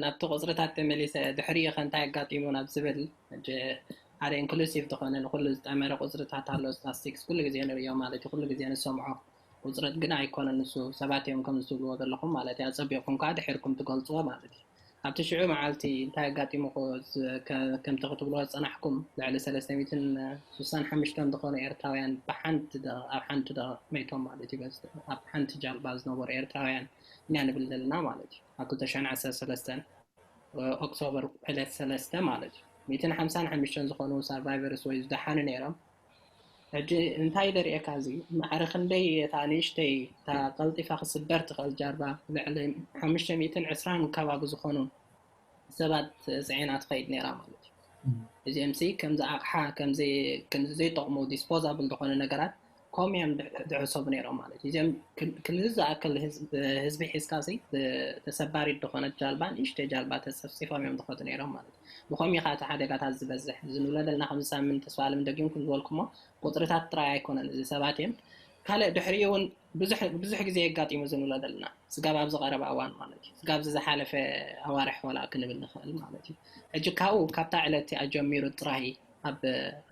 ናብቲ ቁፅርታት ተመሊሰ ድሕሪ ኢኸ እንታይ ኣጋጢሙ ናብ ዝብል ሓደ ኢንክሉሲቭ ዝኾነ ንኩሉ ዝጠመረ ቁፅርታት ኣሎ። ስታስቲክስ ኩሉ ግዜ ንርእዮ ማለት እዩ፣ ኩሉ ግዜ ንሰምዖ ቁፅረት ግን ኣይኮነን። ንሱ ሰባት እዮም ከም ዝትብልዎ ዘለኹም ማለት እዩ። ኣፀቢቕኩም ከዓ ድሕርኩም ትገልፅዎ ማለት እዩ። ኣብቲ ሽዑ መዓልቲ እንታይ ኣጋጢሙኹ ከምቲ ክትብልዎ ዝፀናሕኩም ልዕሊ ሰለስተ ሚእትን ስሳን ሓሙሽተን ዝኾኑ ኤርትራውያን ብሓንቲ ኣብ ሓንቲ መይቶም ማለት እዩ። ኣብ ሓንቲ ጃልባ ዝነበሩ ኤርትራውያን ኢና ንብል ዘለና ማለት እዩ። ኣብ ክልተ ሽሕን ዓሰርተ ሰለስተን ኦክቶበር ዕለት ሰለስተ ማለት እዩ። ሚእትን ሓምሳን ሓሙሽተን ዝኾኑ ሰርቫይቨርስ ወይ ዝደሓኑ ነይሮም። ሕጂ እንታይ ደርእየካ እዚ ማዕረ ክንደይ እታ ንእሽተይ እታ ቀልጢፋ ክስበር ትኽእል ጃልባ ልዕሊ ሓሙሽተ ሚእትን ዕስራን ከባቢ ዝኾኑ ሰባት ፅዒና ትኸይድ ነይራ ማለት እዩ። እዚኦም ሲ ከምዚ ኣቕሓ ከምዚ ዘይጠቕሙ ዲስፖዛብል ዝኾነ ነገራት ከም እዮም ዝሕሰቡ ነይሮም ማለት እዩ። እዚኦም ክንዚ ዝኣክል ህዝቢ ሒዝካ ሲ ተሰባሪት ዝኾነት ጃልባ ንእሽተይ ጃልባ ተፀፍፂፎም እዮም ዝኸዱ ነይሮም ማለት እዩ። ብኸም ኢኻ እቲ ሓደጋታት ዝበዝሕ እዚ ንብሎ ዘለና ከምዚ ሳምንት ተስፋ ኣለም ደጊምኩም ዝበልኩሞ ቁፅርታት ጥራይ ኣይኮነን እዚ ሰባት እዮም ካልእ ድሕሪኡ እውን ብዙሕ ግዜ የጋጢሙ እዚ ንብሎ ዘለና ስጋብ ኣብዚ ቀረባ እዋን ማለት እዩ። ስጋብ ዝሓለፈ ኣዋርሕ ዋላ ክንብል ንኽእል ማለት እዩ። ሕጂ ካብኡ ካብታ ዕለት እቲኣ ጀሚሩ ጥራይ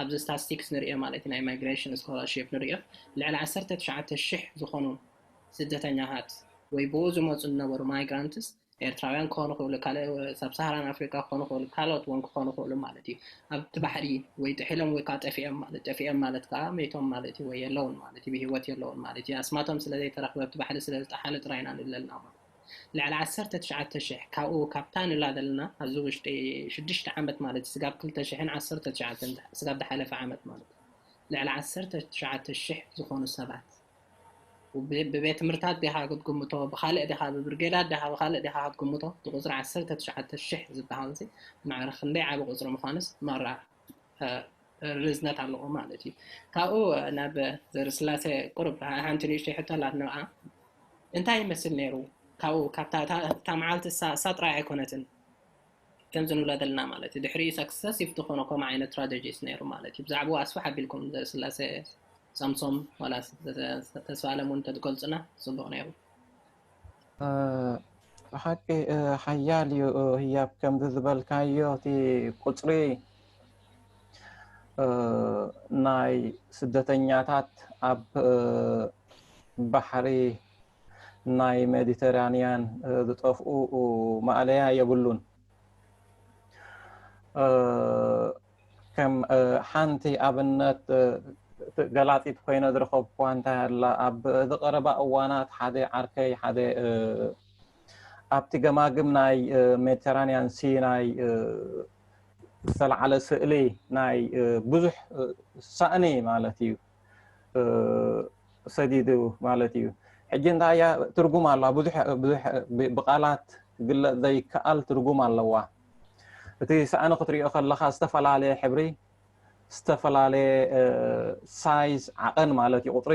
ኣብዚ ስታስቲክስ ንሪኦ ማለት እዩ ናይ ማይግሬሽን ስኮላርሺፕ ንሪኦ ልዕሊ ዓሰርተ ትሽዓተ ሽሕ ዝኾኑ ስደተኛታት ወይ ብኡ ዝመፁ ዝነበሩ ማይግራንትስ ኤርትራውያን ክኾኑ ክእሉ ካልእ ሳብ ሳሃራን ኣፍሪቃ ክኾኑ ክእሉ ካልኦት እውን ክኾኑ ክእሉ ማለት እዩ። ኣብቲ ባሕሪ ወይ ጥሒሎም ወይ ከዓ ጠፊኦም ማለት ጠፊኦም ማለት ከዓ መይቶም ማለት እዩ ወይ የለውን ማለት እዩ ብህይወት የለውን ማለት እዩ። ኣስማቶም ስለ ዘይተረኽበ ኣብቲ ባሕሪ ስለ ዝጠሓሉ ጥራይ ኢና ንብል ዘለና ማለት እዩ። ልዕሊ ዓሰርተ ትሽዓተ ሽሕ ካብኡ ካብታ ንብላ ዘለና ኣብዚ ውሽጢ ሽዱሽተ ዓመት ማለት እዩ ስጋብ ክልተ ሽሕን ዓሰርተ ትሽዓተን ስጋብ ዝሓለፈ ዓመት ማለት እዩ ልዕሊ ዓሰርተ ትሽዓተ ሽሕ ዝኾኑ ሰባት ብቤት ትምህርታት ዲኻ ክትግምቶ ብኻልእ ዲኻ ብብርጌዳት ዲኻ ብኻልእ ዲኻ ክትግምቶ እቲ ቁፅሪ ዓሰርተ ትሽዓተ ሽሕ ዝበሃል ሲ ማዕረ ክንደይ ዓቢ ቁፅሪ ምዃኑስ ማራ ርዝነት ኣለዎ ማለት እዩ። ካብኡ ናብ ዘርስላሴ ቁሩብ ሓንቲ ንእሽተይ ሕቶ ኣላት ንብኣ እንታይ ይመስል ነይሩ ካብኡ ካብታ እታ መዓልቲ እሳ ጥራይ ኣይኮነትን ከምዚ ንብሎ ዘለና ማለት እዩ ድሕሪኡ ሰክሰሲቭ ዝኾነ ከምኡ ዓይነት ትራጀዲስ ነይሩ ማለት እዩ። ብዛዕባኡ ኣስፍሕ ኣቢልኩም ዘርስላሴ ሳምሶም ዋላ ተስፋ ኣለም እውን ተትገልፁና ፅቡቅ ነይሩ። ብሓቂ ሓያል እዩ ህያብ ከምዚ ዝበልካዮ እቲ ቁፅሪ ናይ ስደተኛታት ኣብ ባሕሪ ናይ ሜዲተራንያን ዝጠፍኡ ማእለያ የብሉን። ከም ሓንቲ ኣብነት ገላፂት ኮይነ ዝረኸብኩዋ እንታይ ኣላ፣ ኣብ ዝቐረባ እዋናት ሓደ ዓርከይ ሓደ ኣብቲ ገማግም ናይ ሜዲተራንያን ሲ ናይ ዝተለዓለ ስእሊ ናይ ብዙሕ ሳእኒ ማለት እዩ ሰዲዱ ማለት እዩ። ሕጂ እንታይ እያ ትርጉም ኣለዋ፣ ብዙሕ ብዙሕ ብቃላት ክግለጽ ዘይከኣል ትርጉም ኣለዋ። እቲ ሳእኒ ክትሪኦ ከለኻ ዝተፈላለየ ሕብሪ፣ ዝተፈላለየ ሳይዝ ዓቐን ማለት እዩ ቁፅሪ፣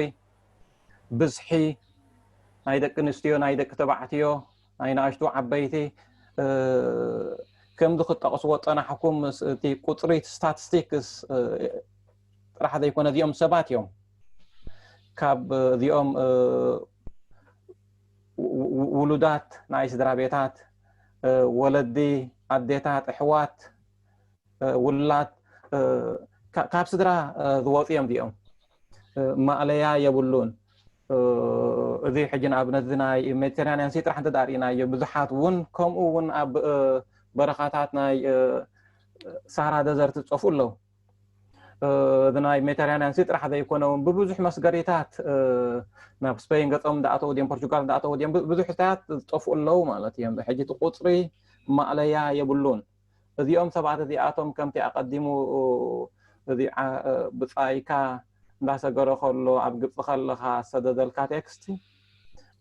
ብዝሒ ናይ ደቂ ኣንስትዮ ናይ ደቂ ተባዕትዮ ናይ ንኣሽቱ ዓበይቲ ከምዚ ክጠቕስዎ ዝፀናሕኩም እቲ ቁፅሪ ስታቲስቲክስ ጥራሕ ዘይኮነ እዚኦም ሰባት እዮም። ካብ እዚኦም ውሉዳት ናይ ስድራ ቤታት፣ ወለዲ፣ ኣዴታት፣ ኣሕዋት፣ ውላት ካብ ስድራ ዝወፁ እዮም እዚኦም። ማእለያ የብሉን። እዚ ሕጂ ንኣብነት እዚ ናይ ሜዲተራንያን ሲ ጥራሕ እንተ ርኢናዮ ብዙሓት እውን ከምኡ እውን ኣብ በረኻታት ናይ ሳራ ደዘርት ዝጠፍኡ ኣለዉ። እዚ ናይ ሜዲተራንያን ሲ ጥራሕ ዘይኮነ እውን ብብዙሕ መስገሪታት ናብ ስፔን ገጾም እንዳኣተዉ ድዮም ፖርቹጋል እንዳኣተዉ ድዮም ብዙሕታት ዝጠፍኡ ኣለዉ ማለት እዮም። ሕጂ እቲ ቁፅሪ ማእለያ የብሉን። እዚኦም ሰባት እዚኣቶም ከምቲ ኣቐዲሙ እዚ ብጻይካ እንዳሰገረ ከሎ ኣብ ግብፂ ከለኻ ዝሰደደልካ ቴክስት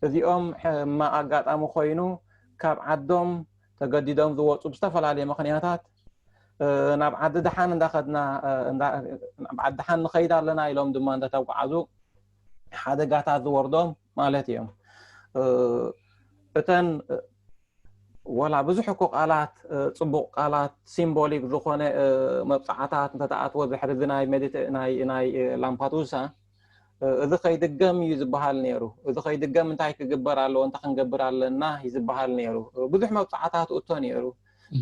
እዚኦም ሕማቕ ኣጋጣሚ ኮይኑ ካብ ዓዶም ተገዲዶም ዝወፁ ብዝተፈላለየ ምክንያታት ናብ ዓዲ ደሓን እንዳኸድና ናብ ዓዲ ደሓን ንኸይድ ኣለና ኢሎም ድማ እንዳተጓዓዙ ሓደጋታት ዝወርዶም ማለት እዮም። እተን ወላ ብዙሕ እኮ ቃላት ፅቡቕ ቃላት ሲምቦሊክ ዝኾነ መብፃዕታት እንተተኣትዎ ድሕሪ እዚ ናይ ላምፓዱሳ እዚ ከይድገም እዩ ዝበሃል ነይሩ። እዚ ከይድገም እንታይ ክግበር ኣለዎ፣ እንታይ ክንገብር ኣለና እዩ ዝበሃል ነይሩ። ብዙሕ መብፃዕታት እቶ ነይሩ።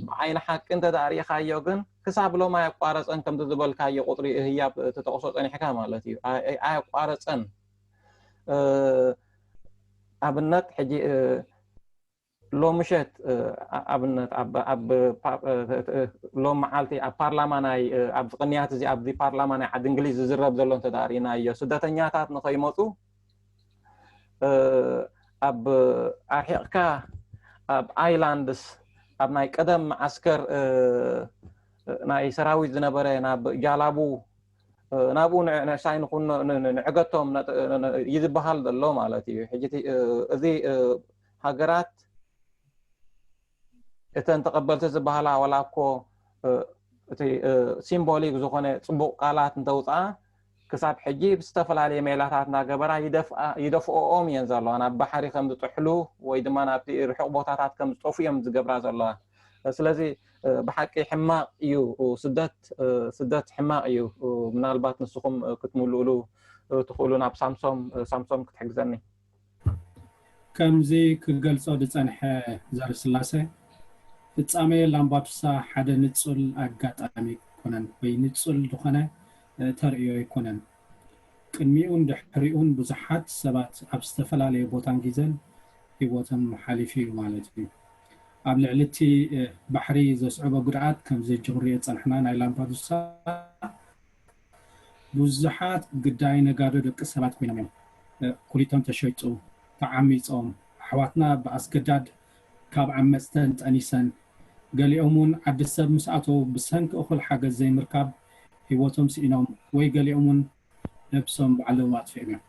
ብዓይኒ ሓቂ እንተ ርኢኻዮ ግን ክሳብ ሎም ኣየቋረፀን፣ ከምዚ ዝበልካዮ ቁፅሪ ህያብ ተጠቕሶ ፀኒሕካ ማለት እዩ። ኣየቋረፀን። ኣብነት ሕጂ ሎምሸት ኣብነት ኣብ ሎም መዓልቲ ኣብ ፓርላማ ናይ ኣብዚ ቅንያት እዚ ኣብዚ ፓርላማ ናይ ዓዲ እንግሊዝ ዝዝረብ ዘሎ እንተ ርኢናዮ ስደተኛታት ንኸይመፁ ኣብ ኣርሒቕካ ኣብ ኣይላንድስ ኣብ ናይ ቀደም መዓስከር ናይ ሰራዊት ዝነበረ ናብ ጃላቡ ናብኡ ንዕሳይ ንኹኖ ንዕገቶም እዩ ዝበሃል ዘሎ ማለት እዩ። ሕጂ እዚ ሃገራት እተን ተቐበልቲ ዝበሃላ ዋላ እኮ እቲ ሲምቦሊክ ዝኾነ ፅቡቕ ቃላት እንተውፅኣ ክሳብ ሕጂ ብዝተፈላለየ ሜላታት እናገበራ ይደፍኦኦም እየን ዘለዋ። ናብ ባሕሪ ከም ዝጥሕሉ ወይ ድማ ናብቲ ርሑቕ ቦታታት ከም ዝጠፉ እዮም ዝገብራ ዘለዋ። ስለዚ ብሓቂ ሕማቕ እዩ ስደት፣ ስደት ሕማቕ እዩ። ምናልባት ንስኹም ክትምልእሉ ትኽእሉ ናብ ሳምሶም፣ ሳምሶም ክትሕግዘኒ። ከምዚ ክገልጾ ዝጸንሐ ዘርስላሴ፣ ፍጻሜ ላምባዱሳ ሓደ ንጹል ኣጋጣሚ ኣይኮነን ወይ ንጹል ዝኾነ ተርእዮ ኣይኮነን። ቅድሚኡን ድሕሪኡን ብዙሓት ሰባት ኣብ ዝተፈላለየ ቦታን ግዜን ህይወቶም ሓሊፉ እዩ ማለት እዩ። ኣብ ልዕሊ እቲ ባሕሪ ዘስዕቦ ጉድኣት ከምዚ ሕጂ ክንሪኦ ዝጸናሕና ናይ ላምፓዱሳ ብዙሓት ግዳይ ነጋዶ ደቂ ሰባት ኮይኖም እዮም። ኩሊቶም ተሸይጡ፣ ተዓሚጾም፣ ኣሕዋትና ብኣስገዳድ ካብ ዓመጽተን ጠኒሰን፣ ገሊኦም እውን ዓዲ ሰብ ምስ ኣተዉ ብሰንኪ እኹል ሓገዝ ዘይምርካብ ህይወቶም ስኢኖም ወይ ገሊኦም እውን ነብሶም ባዕሎም ኣጥፊኦም እዮም።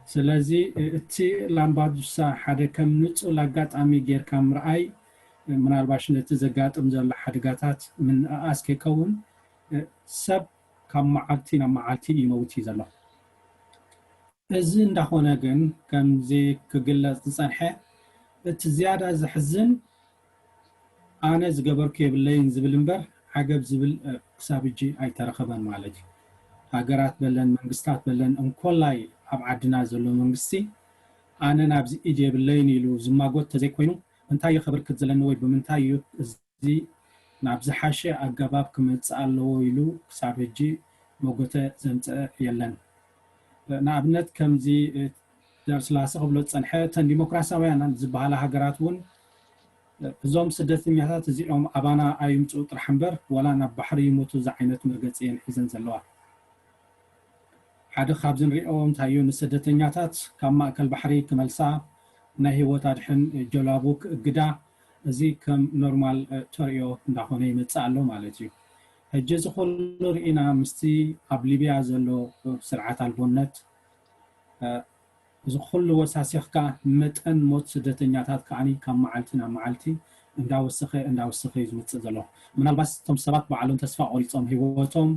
ስለዚ እቲ ላምባዱሳ ሓደ ከም ንጹል ኣጋጣሚ ጌርካ ምርኣይ ምናልባሽ ነቲ ዘጋጥም ዘሎ ሓደጋታት ምንእኣስ ከይከውን ሰብ ካብ መዓልቲ ናብ መዓልቲ ይመውት እዩ ዘሎ። እዚ እንዳኾነ ግን ከምዚ ክግለጽ ዝጸንሐ እቲ ዝያዳ ዘሕዝን ኣነ ዝገበርኩ የብለይን ዝብል እምበር ዓገብ ዝብል ክሳብ ሕጂ ኣይተረኸበን ማለት እዩ። ሃገራት በለን መንግስታት በለን እንኮላይ ኣብ ዓድና ዘሎ መንግስቲ ኣነ ናብዚ ኢድ የብለይን ኢሉ ዝማጎት ተዘይኮይኑ እንታይ የኸብርክት ዘለኒ ወይ ብምንታይ እዩ እዚ ናብ ዝሓሸ ኣገባብ ክመጽእ ኣለዎ ኢሉ ክሳብ ሕጂ መጎተ ዘምጸአ የለን። ንኣብነት ከምዚ ደርስላሰ ክብሎ ዝጸንሐ፣ እተን ዲሞክራሲያውያን ዝበሃላ ሃገራት እውን እዞም ስደተኛታት እዚኦም ኣባና ኣይምፅኡ ጥራሕ እምበር ዋላ ናብ ባሕሪ ይሞቱ ዝዓይነት መርገፂ እየን ሒዘን ዘለዋ። ሓደ ካብዚ ንሪኦ እንታይ እዩ፣ ንስደተኛታት ካብ ማእከል ባሕሪ ክመልሳ፣ ናይ ህይወት ኣድሕን ጀላቡ ክእግዳ፣ እዚ ከም ኖርማል ተርእዮ እንዳኾነ ይመፅእ ኣሎ ማለት እዩ። ሕጂ እዚ ኩሉ ርኢና ምስቲ ኣብ ሊብያ ዘሎ ስርዓት ኣልቦነት፣ እዚ ኩሉ ወሳሲኽካ፣ መጠን ሞት ስደተኛታት ከዓኒ ካብ መዓልቲ ናብ መዓልቲ እንዳወሰኸ እንዳወሰኸ እዩ ዝመፅእ ዘሎ። ምናልባት እቶም ሰባት ባዕሎም ተስፋ ቆሪፆም ህይወቶም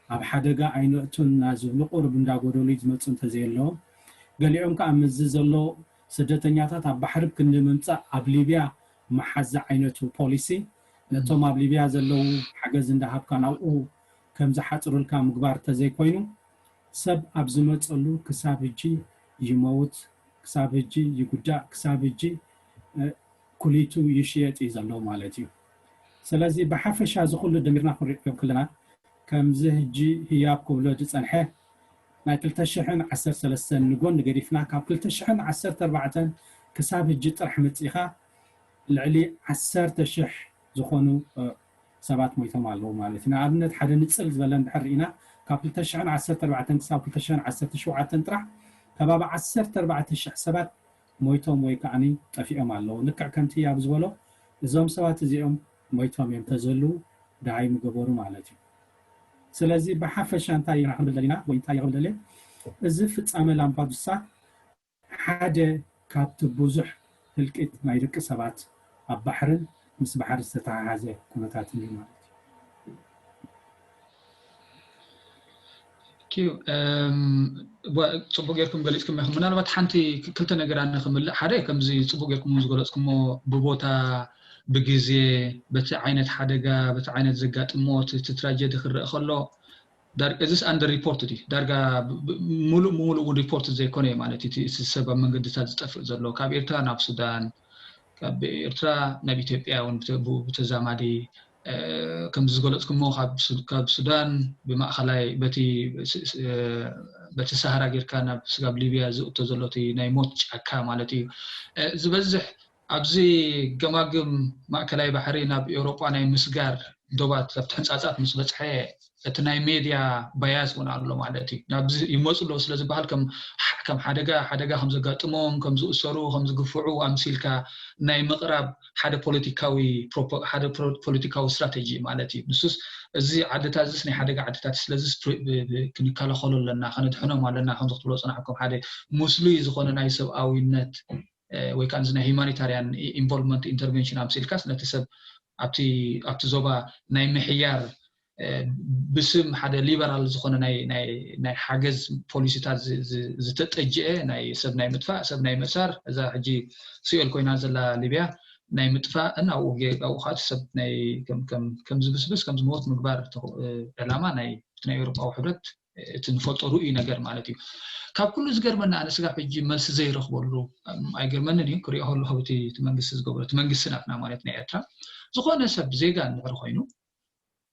ኣብ ሓደጋ ኣይነእቱን እና ዝብሉ ቁርብ እንዳጎደሉ እዩ ዝመፁ እንተዘየለዎም፣ ገሊኦም ከዓ ምስዚ ዘሎ ስደተኛታት ኣብ ባሕሪ ክንዲ ምምፃእ ኣብ ሊብያ መሓዝ ዝዓይነቱ ፖሊሲ ነቶም ኣብ ሊብያ ዘለዉ ሓገዝ እንዳሃብካ ናብኡ ከም ዝሓፅሩልካ ምግባር ተዘይኮይኑ፣ ሰብ ኣብ ዝመፀሉ ክሳብ ህጂ ይመውት፣ ክሳብ ህጂ ይጉዳእ፣ ክሳብ ህጂ ኩሊቱ ይሽየጥ እዩ ዘሎ ማለት እዩ። ስለዚ ብሓፈሻ እዚ ኩሉ ደሚርና ክንሪኦ ከለና ከምዚ ህጂ ህያብ ክብሎ ዝፀንሐ ናይ ክልተ ሽሕን ዓሰርተ ሰለስተን ንጎኒ ገዲፍና ካብ ክልተ ሽሕን ዓሰርተ ኣርባዕተን ክሳብ ህጂ ጥራሕ መፂኻ ልዕሊ ዓሰርተ ሽሕ ዝኾኑ ሰባት ሞይቶም ኣለዉ ማለት እዩ። ንኣብነት ሓደ ንፅል ዝበለ እንድሕር ርኢና ካብ ክልተ ሽሕን ዓሰርተ ኣርባዕተን ክሳብ ክልተ ሽሕን ዓሰርተ ሸውዓተን ጥራሕ ከባቢ ዓሰርተ ኣርባዕተ ሽሕ ሰባት ሞይቶም ወይ ከዓኒ ጠፊኦም ኣለዉ። ልክዕ ከምቲ ኣብ ዝበሎ እዞም ሰባት እዚኦም ሞይቶም እዮም ተዘሉ ድሃይ ምገበሩ ማለት እዩ። ስለዚ ብሓፈሻ እንታይ ኢና ክንብል ደሊና ወይ እንታይ ይኽብል ደልየ፣ እዚ ፍጻመ ላምፓዱሳ ሓደ ካብቲ ብዙሕ ህልቂት ናይ ደቂ ሰባት ኣብ ባሕርን ምስ ባሕሪ ዝተተሓሓዘ ኩነታትን እዩ ማለት እዩ። ጽቡቅ ጌርኩም ገሊጽኩም ኢኹም። ምናልባት ሓንቲ ክልተ ነገር ኣነ ክምልእ፣ ሓደ ከምዚ ጽቡቅ ጌርኩም ዝገለጽኩሞ ብቦታ ብግዜ በቲ ዓይነት ሓደጋ በቲ ዓይነት ዘጋጥሞ እቲ ትራጀዲ ክረአ ከሎ እዚስ under report እዩ። ዳርጋ ሙሉእ ብሙሉእ እውን ሪፖርት ዘይኮነ ማለት እዩ። እቲ ሰብ ኣብ መንገድታት ዝጠፍእ ዘሎ ካብ ኤርትራ ናብ ሱዳን፣ ካብ ኤርትራ ናብ ኢትዮጵያ እውን ብተዛማዲ ከምዚ ዝገለፅኩሞ ካብ ሱዳን ብማእኸላይ በቲ ሳሃራ ጌርካ ናብ ስጋብ ሊብያ ዝእቶ ዘሎ ናይ ሞት ጫካ ማለት እዩ ዝበዝሕ። ኣብዚ ገማግም ማእከላይ ባሕሪ ናብ ኤውሮጳ ናይ ምስጋር ዶባት ኣብቲ ሕንጻጻት ምስ በጽሐ እቲ ናይ ሜድያ ባያስ እውን ኣሎ ማለት እዩ። ናብዚ ይመፁ ኣለዉ ስለ ዝበሃል ከም ሓደጋ ሓደጋ ከም ዘጋጥሞም ከም ዝእሰሩ ከም ዝግፍዑ ኣምሲልካ ናይ ምቕራብ ሓደ ፖለቲካዊ ሓደ ፖለቲካዊ ስትራተጂ ማለት እዩ። ንሱስ እዚ ዓድታት እዚስ ናይ ሓደጋ ዓድታት ስለዚ ክንከላኸሎ ኣለና ከነድሕኖም ኣለና ከምዚ ክትብሎ ዝፀናሕኩም ሓደ ሙስሉይ ዝኾነ ናይ ሰብኣዊነት ወይ ከዓ ናይ ሂማኒታሪያን ኢንቮልቭመንት ኢንተርቨንሽን ኣምሲልካስ ነቲ ሰብ ኣብቲ ዞባ ናይ ምሕያር ብስም ሓደ ሊበራል ዝኾነ ናይ ሓገዝ ፖሊሲታት ዝተጠጅአ ናይ ሰብ ናይ ምጥፋእ ሰብ ናይ ምእሳር እዛ ሕጂ ሲኦል ኮይና ዘላ ሊብያ ናይ ምጥፋእ እናብኡ ከዓ ሰብ ከም ዝብስብስ ከም ዝመወት ምግባር ዕላማ ናይ ኤውሮጳዊ ሕብረት እቲ ንፈልጦ ርእዩ ነገር ማለት እዩ። ካብ ኩሉ ዝገርመና ኣነ ስጋብ ሕጂ መልሲ ዘይረኽበሉ ኣይገርመንን እዩ ክሪኦ ከለኹ እቲ መንግስቲ ዝገብሮ እቲ መንግስቲ ናትና ማለት ናይ ኤርትራ ዝኾነ ሰብ ዜጋ እንድሕር ኮይኑ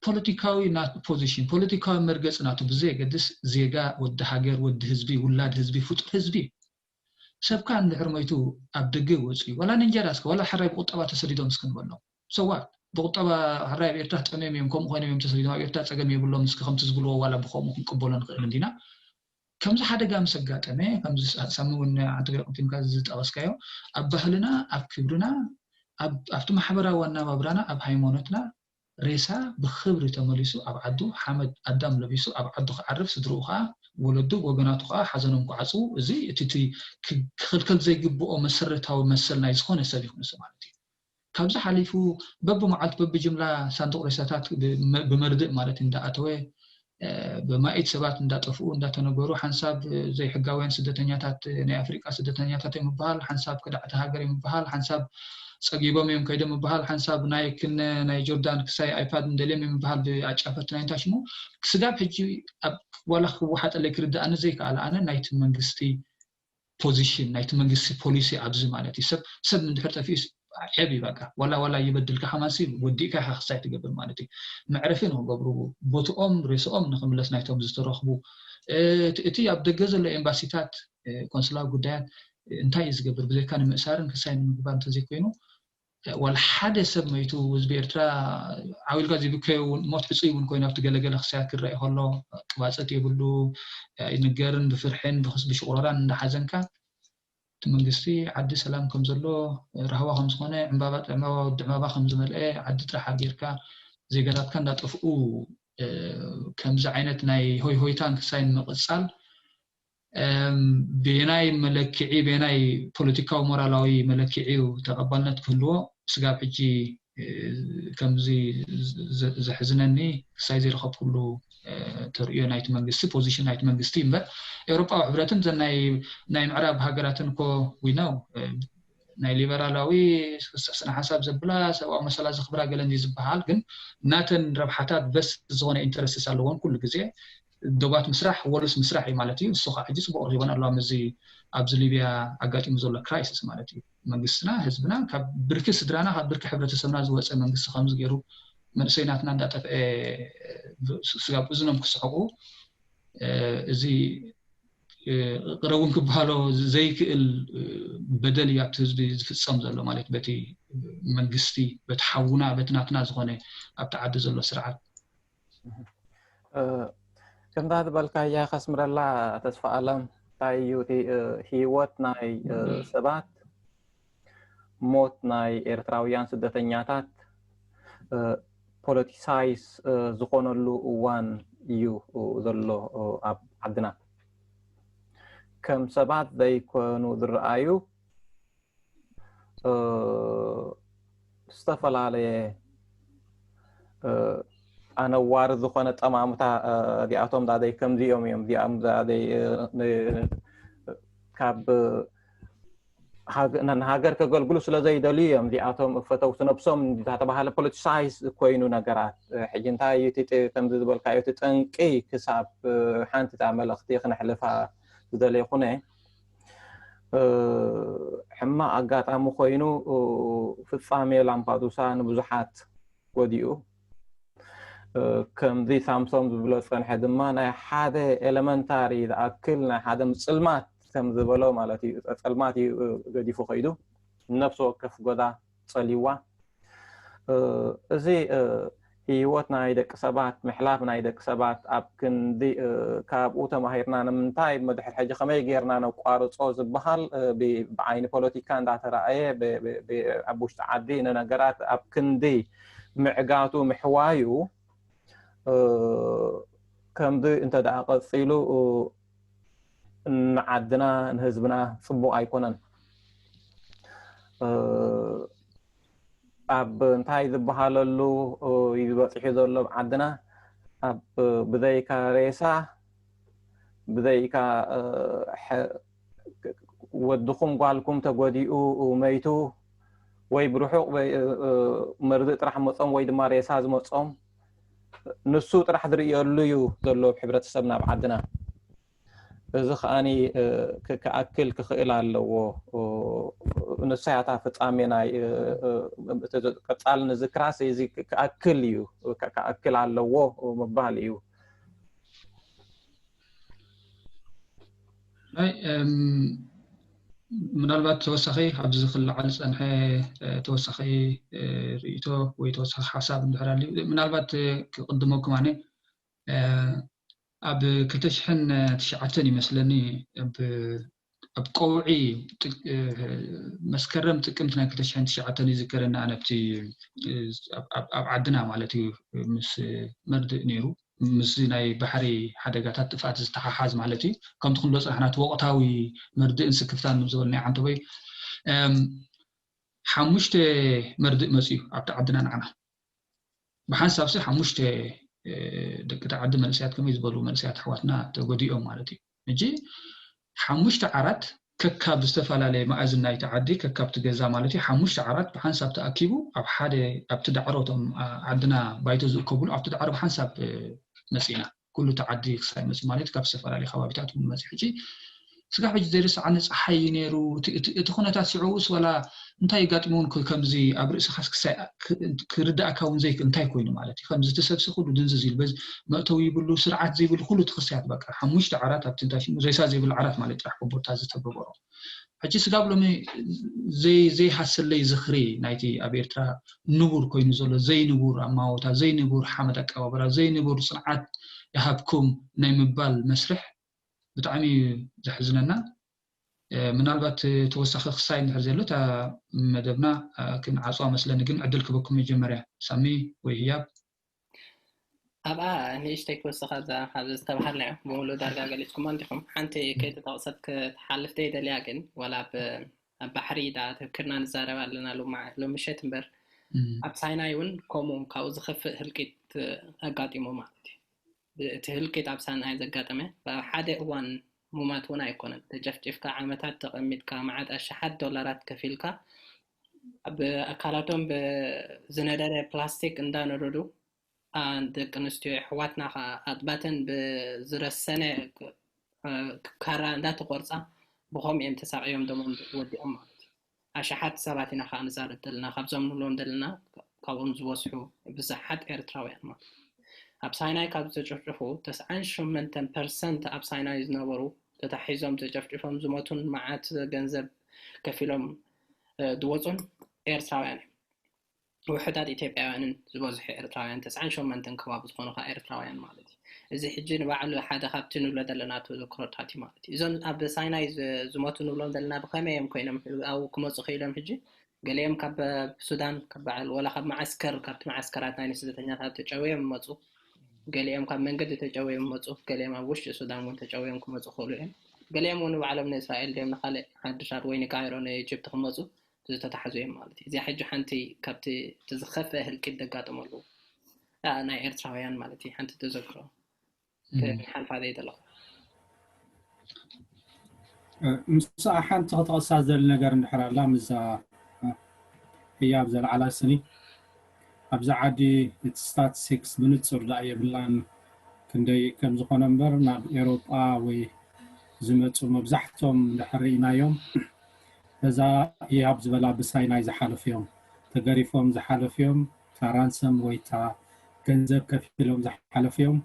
ፖለቲካዊ ፖዚሽን ፖለቲካዊ መርገፂ ናቱ ብዘየገድስ ዜጋ ወዲ ሃገር ወዲ ህዝቢ ውላድ ህዝቢ ፍጡር ህዝቢ እዩ። ሰብካ እንድሕር ሞይቱ ኣብ ደገ ወፂኡ ዋላ ንእንጀራ እስከ ዋላ ሕራይ ብቁጠባ ተሰዲዶም እስከ ንበሎም ሰዋት ብቁጠባ ሕራይ ኣብ ኤርትራ ጠምዮም እዮም ከምኡ ኮይኖም እዮም ተሰዲዶም ኣብ ኤርትራ ፀገም የብሎም እስከ ከምቲ ዝብልዎ ዋላ ብከምኡ ክንቅበሎ ንኽእል እንዲና። ከምዚ ሓደጋ ምስ ኣጋጠመ ከምዚ ሳሚ እውን ዓንተገ ቅድምካ ዝጠቀስካዮ ኣብ ባህልና ኣብ ክብርና ኣብቲ ማሕበራዊ ኣናባብራና ኣብ ሃይማኖትና ሬሳ ብክብሪ ተመሊሱ ኣብ ዓዱ ሓመድ ኣዳም ለቢሱ ኣብ ዓዱ ክዓርፍ ስድርኡ ከዓ ወለዱ ወገናቱ ከዓ ሓዘኖም ክዓፅዉ እዚ እቲ ክኽልከል ዘይግብኦ መሰረታዊ መሰል ናይ ዝኾነ ሰብ ይኹን ሰብ ማለት እዩ። ካብዚ ሓሊፉ በብመዓልቱ በብጅምላ ሳንዱቕ ሬሳታት ብመርድእ ማለት እንዳኣተወ ብማኢት ሰባት እንዳጠፍኡ እንዳተነገሩ ሓንሳብ ዘይሕጋውያን ስደተኛታት ናይ ኣፍሪቃ ስደተኛታት እዮም ምበሃል ሓንሳብ ከዳዕቲ ሃገር እዮም ምበሃል ሓንሳብ ፀጊቦም እዮም ከይዶም ምበሃል ሓንሳብ ናይ ክነ ናይ ጆርዳን ክሳይ ኣይፓድ እንደልዮም እዮም ምበሃል ብኣጫፈርቲ ናይ እንታይ ሽሙ ክስጋብ ሕጂ ዋላ ክወሓጠለይ ክርድኣኒ ዘይከኣለ ኣነ ናይቲ መንግስቲ ፖዚሽን ናይቲ መንግስቲ ፖሊሲ ኣብዚ ማለት እዩ ሰብ ሰብ እንድሕር ጠፊኡ ዔብ እዩ በቃ ዋላ ዋላ ይበድልካ ከማንሲ ወዲእካ ኢካ ክሳይ ትገብር ማለት እዩ መዕረፊ ንክገብርዎ ቦትኦም ሬስኦም ንክምለስ ናይቶም ዝተረኽቡ እቲ ኣብ ደገ ዘሎ ኤምባሲታት ቆንስላዊ ጉዳያት እንታይ እዩ ዝገብር? ብዘይካ ንምእሳርን ክሳይ ንምግባር እንተዘይኮይኑ፣ ዋላ ሓደ ሰብ መይቱ ህዝቢ ኤርትራ ዓው ኢልካ ዘይብከዮ እውን ሞት ሕጹይ እውን ኮይኑ ኣብቲ ገለገለ ክሳያት ክረአ ከሎ ቅባጸት የብሉ፣ ይንገርን ብፍርሕን ብኽስ ብሽቑረራን እንዳሓዘንካ እቲ መንግስቲ ዓዲ ሰላም ከም ዘሎ፣ ራህዋ ከም ዝኾነ፣ ዕምባባ ዕምባባ ወዲ ዕምባባ ከም ዝመልአ ዓዲ ጥራሕ ኣርጌርካ ዜጋታትካ እንዳጠፍኡ ከምዚ ዓይነት ናይ ሆይ ሆይታን ክሳይ ንምቕጻል ብናይ መለክዒ ብናይ ፖለቲካዊ ሞራላዊ መለክዒ እዩ ተቐባልነት ክህልዎ ስጋብ ሕጂ ከምዚ ዘሕዝነኒ ክሳይ ዘይረኸብኩሉ ተርእዮ ናይቲ መንግስቲ ፖዚሽን ናይቲ መንግስቲ እምበር ኤውሮጳዊ ሕብረትን ዘን ናይ ምዕራብ ሃገራትን እኮ ዊነው ናይ ሊበራላዊ ስነ ሓሳብ ዘብላ ሰብኣዊ መሰላት ዘኽብራ ገለ እንዲ ዝበሃል ግን ናተን ረብሓታት በስ ዝኾነ ኢንተረስትስ ኣለዎን ኩሉ ግዜ ዶባት ምስራሕ ወልስ ምስራሕ እዩ ማለት እዩ። እሱ ከዓ ሕጂ ፅቡቅ ረኪቦን ኣለዋ ምስዚ ኣብዚ ሊብያ ኣጋጢሙ ዘሎ ክራይሲስ ማለት እዩ። መንግስትና ህዝብና ካብ ብርኪ ስድራና ካብ ብርኪ ሕብረተሰብና ዝወፀ መንግስቲ ከምዚ ገይሩ መንእሰይ ናትና እንዳጠፍአ ስጋብ እዝኖም ክስሕቁ እዚ ቅረቡን ክበሃሎ ዘይክእል በደል እዩ ኣብቲ ህዝቢ ዝፍፀም ዘሎ ማለት በቲ መንግስቲ በቲ ሓውና በቲ ናትና ዝኾነ ኣብቲ ዓዲ ዘሎ ስርዓት ከምታ ዝበልካያ ከስምረላ ተስፋ ኣለም እንታይ እዩ እቲ ህይወት ናይ ሰባት ሞት ናይ ኤርትራውያን ስደተኛታት ፖለቲሳይስ ዝኾነሉ እዋን እዩ ዘሎ ኣብ ዓድና ከም ሰባት ዘይኮኑ ዝረኣዩ ዝተፈላለየ ኣነዋሪ ዝኾነ ጠማምታ እዚኣቶም ዳደይ ከምዚኦም እዮም እዚኣም ዳደይ ካብ ንሃገር ከገልግሉ ስለ ዘይደልዩ እዮም እዚኣቶም ፈተውቲ ነብሶም እንዳተባሃለ ፖለቲሳይዝ ኮይኑ ነገራት ሕጂ እንታይ እዩ ከምዚ ዝበልካዮ እቲ ጠንቂ ክሳብ ሓንቲ እታ መልእኽቲ ክነሕልፋ ዝደለይኩነ ሕማቕ ኣጋጣሚ ኮይኑ ፍጻሜ ላምፓዱሳ ንብዙሓት ጎዲኡ ከምዚ ሳምሶም ዝብሎ ዝጸንሐ ድማ ናይ ሓደ ኤለመንታሪ ዝኣክል ናይ ሓደ ምጽልማት ከም ዝበሎ ማለት እዩ ጸልማት እዩ ገዲፉ ከይዱ ነፍሲ ወከፍ ጎዳ ጸልይዋ እዚ ህይወት ናይ ደቂ ሰባት ምሕላፍ ናይ ደቂ ሰባት ኣብ ክንዲ ካብኡ ተማሂርና ንምንታይ መድሕር ሕጂ ከመይ ጌርና ነቋርጾ ዝበሃል ብዓይኒ ፖለቲካ እንዳተረኣየ ኣብ ውሽጢ ዓዲ ንነገራት ኣብ ክንዲ ምዕጋቱ ምሕዋዩ ከምዚ እንተ ደኣ ቀጺሉ ንዓድና ንህዝብና ጽቡቕ ኣይኮነን ኣብ እንታይ ዝበሃለሉ እዩ ዝበፂሑ ዘሎ ዓድና ኣብ ብዘይካ ሬሳ ብዘይካ ወድኹም ጓልኩም ተጎዲኡ መይቱ ወይ ብርሑቕ መርድእ ጥራሕ መፆም ወይ ድማ ሬሳ ዝመፆም ንሱ ጥራሕ ዝርእየሉ እዩ ዘሎ ሕብረተሰብና ኣብ ዓድና እዚ ከዓኒ ክኣክል ክኽእል ኣለዎ ንሳያታ ፍጻሜ ናይ ቀጻል ንዝክራስ እዚ ክኣክል እዩ ክኣክል ኣለዎ ምባል እዩ ናይ ምናልባት ተወሳኺ ኣብዚ ክለዓል ዝፀንሐ ተወሳኺ ርእቶ ወይ ተወሳኺ ሓሳብ እንድሕር ኣልዩ ምናልባት ክቕድመኩም ኣነ ኣብ ክልተ ሽሕን ትሽዓተን ይመስለኒ ኣብ ቀውዒ መስከረም ጥቅምቲ ናይ ክልተ ሽሕን ትሽዓተን ይዝከረኒ ኣነ ኣብቲ ኣብ ዓድና ማለት እዩ ምስ መርድእ ነይሩ ምስዚ ናይ ባሕሪ ሓደጋታት ጥፍኣት ዝተሓሓዝ ማለት እዩ ከምቲ ክንዶ ፅናሕና እቲ ወቕታዊ መርድእን ስክፍታን ዝበልናዮ ዓንተቦይ ሓሙሽተ መርድእ መፅኡ ኣብቲ ዓድና ንዓና ብሓንሳብ ሲ ሓሙሽተ ደቂ ተዓዲ መንእሰያት ከመይ ዝበሉ መንእሰያት ኣሕዋትና ተጎዲኦም ማለት እዩ ሕጂ ሓሙሽተ ዓራት ከካብ ዝተፈላለየ መኣዝን ናይቲ ዓዲ ከካብቲ ገዛ ማለት እዩ ሓሙሽተ ዓራት ብሓንሳብ ተኣኪቡ ኣብ ሓደ ኣብቲ ዳዕሮ እቶም ዓድና ባይቶ ዝእከብሉ ኣብቲ ዳዕሮ ብሓንሳብ መፂና ኩሉ እቲ ዓዲ ክሳይ መፂ ማለት ካብ ዝተፈላለየ ከባቢታት እውን መፂ ሕጂ ስጋብ ሕጂ ዘይርስዓኒ ፀሓይ እዩ ነይሩ እቲ ኩነታት ሽዑስ ዋላ እንታይ የጋጥመውን ከምዚ ኣብ ርእስኻስ ክሳይ ክርዳእካ እውን ዘይክእል እንታይ ኮይኑ ማለት እዩ ከምዚ እቲ ሰብሲ ኩሉ ድንዝዝ ኢሉ በዚ መእተዊ ይብሉ ስርዓት ዘይብሉ ኩሉ እቲ ክሳያት በቃ ሓሙሽተ ዓራት ኣብቲ እንታይ ሽሙ ሬሳ ዘይብሉ ዓራት ማለት ጥራሕ ኮቦርታ ዝተገበሮ ሕጂ ስጋብ ሎሚ ዘይሃሰለይ ዝኽሪ ናይቲ ኣብ ኤርትራ ንቡር ኮይኑ ዘሎ ዘይንቡር ኣማውታ፣ ዘይንቡር ሓመድ ኣቀባብራ፣ ዘይንቡር ጽንዓት ይሃብኩም ናይ ምባል መስርሕ ብጣዕሚ እዩ ዘሕዝነና። ምናልባት ተወሳኺ ክሳይ እንድሕር ዘሎ እታ መደብና ክንዓፅዋ መስለኒ፣ ግን ዕድል ክበኩም መጀመርያ ሳሚ ወይ ህያብ። ኣብኣ ንእሽተይ ክወስኻ እዛ ካብ ዝተባሃልናዮ ብምሉእ ዳርጋ ገሊፅኩማ እንዲኹም። ሓንቲ ከይተጠቕሰት ክትሓልፍ ዘይደልያ ግን ዋላ ኣብ ኣብ ባሕሪ ዳ ተክርና ንዛረብ ኣለና ሎሚ ምሸት እምበር ኣብ ሳይናይ እውን ከምኡ ካብኡ ዝኸፍእ ህልቂት ኣጋጢሙ ማለት እዩ። እቲ ህልቂት ኣብ ሳይናይ ዘጋጠመ ኣብ ሓደ እዋን ሙማት እውን ኣይኮነን። ተጨፍጭፍካ ዓመታት ተቐሚጥካ መዓት ኣሽሓት ዶላራት ከፊልካ ብኣካላቶም ብዝነደደ ፕላስቲክ እንዳነደዱ ደቂ ኣንስትዮ ኣሕዋትና ከዓ ኣጥባተን ብዝረሰነ ካራ እንዳተቆርፃ ብከምኡ እዮም ተሳቅዮም ደሞም ወዲኦም ማለት እዩ። ኣሽሓት ሰባት ኢና ከዓ ንዛረብ ዘለና ካብዞም ንብሎም ዘለና ካብኦም ዝበዝሑ ብዙሓት ኤርትራውያን ማለት እዩ። ኣብ ሳይናይ ካብ ዝተጨፍጨፉ ተስዓን ሸሞንተን ፐርሰንት ኣብ ሳይናይ ዝነበሩ ተታሒዞም ተጨፍጭፎም ዝሞቱን መዓት ገንዘብ ከፊሎም ዝወፁን ኤርትራውያን እዮም። ውሑዳት ኢትዮጵያውያንን ዝበዝሑ ኤርትራውያን ተስዓን ሸሞንተን ከባቢ ዝኾኑ ከዓ ኤርትራውያን ማለት እዩ። እዚ ሕጂ ንባዕሉ ሓደ ካብቲ ንብሎ ዘለና ተዘክሮታት እዩ ማለት እዩ። እዞም ኣብ ሳይናይ ዝሞቱ ንብሎም ዘለና ብኸመይ እዮም ኮይኖም ኣብኡ ክመፁ ክኢሎም? ሕጂ ገሊኦም ካብ ሱዳን ካብ በዓል ወላ ካብ መዓስከር ካብቲ መዓስከራት ናይ ስደተኛታት ተጨውዮም ይመፁ፣ ገሊኦም ካብ መንገዲ ተጨውዮም ይመፁ፣ ገሊኦም ኣብ ውሽጢ ሱዳን እውን ተጨውዮም ክመፁ ክእሉ እዮም። ገሊኦም እውን ንባዕሎም ንእስራኤል ድዮም ንካልእ ዓድታት ወይ ንካይሮ ንኢጅፕት ክመፁ ዝተታሕዙ እዮም ማለት እዩ። እዚኣ ሕጂ ሓንቲ ካብቲ እቲ ዝኸፍአ ህልቂት ዘጋጠመሉ ናይ ኤርትራውያን ማለት እዩ ሓንቲ ተዘክሮ ሓልፋ ዘይጠለኹ ምስኣ ሓንቲ ክተቕሳ ዘል ነገር እንድሕር ኣላ ምዛ ህያብ ዘልዓላ ስኒ ኣብዛ ዓዲ እቲ ስታትስቲክስ ብንፁር ደኣ የብላን ክንደይ ከም ዝኾነ እምበር ናብ ኤሮጳ ወይ ዝመፁ መብዛሕቶም እንድሕር ርኢናዮም በዛ ህያብ ዝበላ ብሳይናይ ዝሓለፉ እዮም። ተገሪፎም ዝሓለፉ እዮም። እታ ራንሰም ወይ እታ ገንዘብ ከፊሎም ዝሓለፉ እዮም።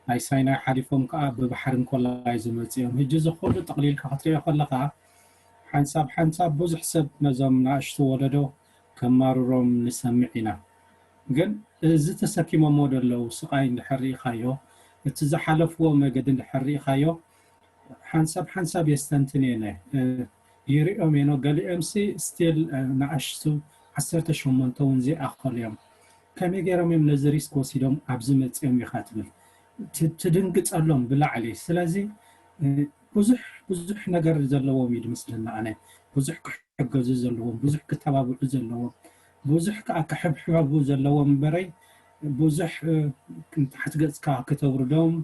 ናይ ሳይናይ ሓሊፎም ከዓ ብባሕሪ እንኮላይ ዝመፁ እዮም። ሕጂ እዚ ኩሉ ጠቕሊልካ ክትሪኦ ከለካ ሓንሳብ ሓንሳብ ብዙሕ ሰብ ነዞም ናእሽቱ ወለዶ ከማርሮም ንሰምዕ ኢና። ግን እዚ ተሰኪሞሞ ደለዉ ስቃይ እንድሕር ርኢኻዮ፣ እቲ ዝሓለፍዎ መገዲ እንድሕር ርኢኻዮ ሓንሳብ ሓንሳብ የስተንትን እየ ይሪኦም እየ። ገሊኦም ሲ ስቲል ናእሽቱ ዓሰርተ ሸሞንተ እውን ዘይኣኸሉ እዮም። ከመይ ገይሮም እዮም ነዚ ሪስክ ወሲዶም ኣብዚ መፂኦም ኢኻ ትብል ትድንግፀሎም ብላዕሊ። ስለዚ ብዙሕ ብዙሕ ነገር ዘለዎም እዩ ዝመስለና ኣነ። ብዙሕ ክሕገዙ ዘለዎም፣ ብዙሕ ክተባብዑ ዘለዎም፣ ብዙሕ ከዓ ክሕብሕቡ ዘለዎም እምበረይ ብዙሕ ንታሕቲ ገፅካ ክተውርዶም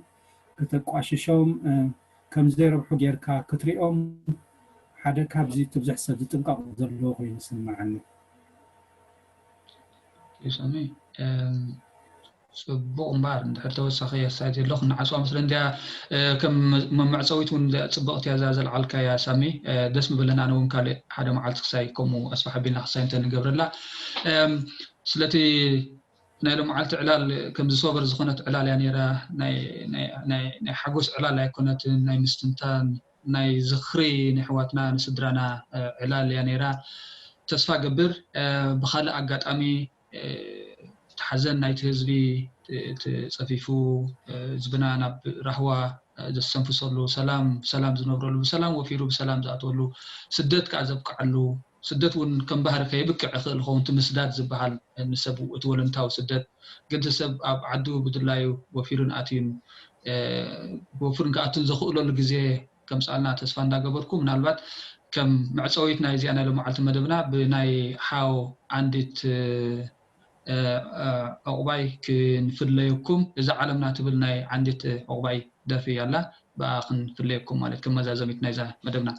ክተቋሽሾም ከም ዘይረብሑ ጌርካ ክትሪኦም ሓደ ካብዚ እቲ ብዙሕ ሰብ ዝጥንቀቕ ዘለዎ ኮይኑ ይስምዓኒ። ሳሚ፣ ፅቡቕ እምበኣር እንድሕር ተወሳኺ ኣስተያየት የሎ ክንዓፅዋ መስለ እንድያ። ከም መመዕፀዊት እውን ፅብቕቲ እያ እዛ ዘልዓልካያ ሳሚ። ደስ ምበለና። ኣነ እውን ካልእ ሓደ መዓልቲ ክሳይ ከምኡ ኣስፋሕ ኣቢልና ክሳይ እንተንገብረላ። ስለቲ ናይ ሎመዓልቲ ዕላል ከምዚ ሶበር ዝኾነት ዕላል እያ ነይራ። ናይ ሓጎስ ዕላል ኣይኮነትን፣ ናይ ምስትንታን ናይ ዝኽሪ ንሕዋትና ንስድራና ዕላል እያ ነይራ። ተስፋ ገብር ብካልእ ኣጋጣሚ እቲ ሓዘን ናይቲ ህዝቢ እቲ ጸፊፉ ህዝብና ናብ ራህዋ ዘስተንፍሰሉ፣ ሰላም ብሰላም ዝነብረሉ፣ ብሰላም ወፊሩ ብሰላም ዝኣትወሉ፣ ስደት ከዓ ዘብቅዓሉ፣ ስደት እውን ከም ባህሪ ከየብቅዕ ይኽእል ይኸውን። እቲ ምስዳድ ዝበሃል ንሰብ እቲ ወለንታዊ ስደት ግን እቲ ሰብ ኣብ ዓዱ ብድላዩ ወፊሩን ኣትዩን ወፍርን ክኣቱን ዘኽእለሉ ግዜ ከምፅኣልና ተስፋ እንዳገበርኩ፣ ምናልባት ከም መዕፀዊት ናይ እዚኣ ናይ ሎመዓልቲ መደብና ብናይ ሓው ዓንዲት ዑቕባይ ክንፍለየኩም። እዛ ዓለምና ትብል ናይ ዓንዲት ዑቕባይ ደርፊ ኣላ፣ ብኣ ክንፍለየኩም ማለት ከም መዛዘሚት ናይዛ መደብና።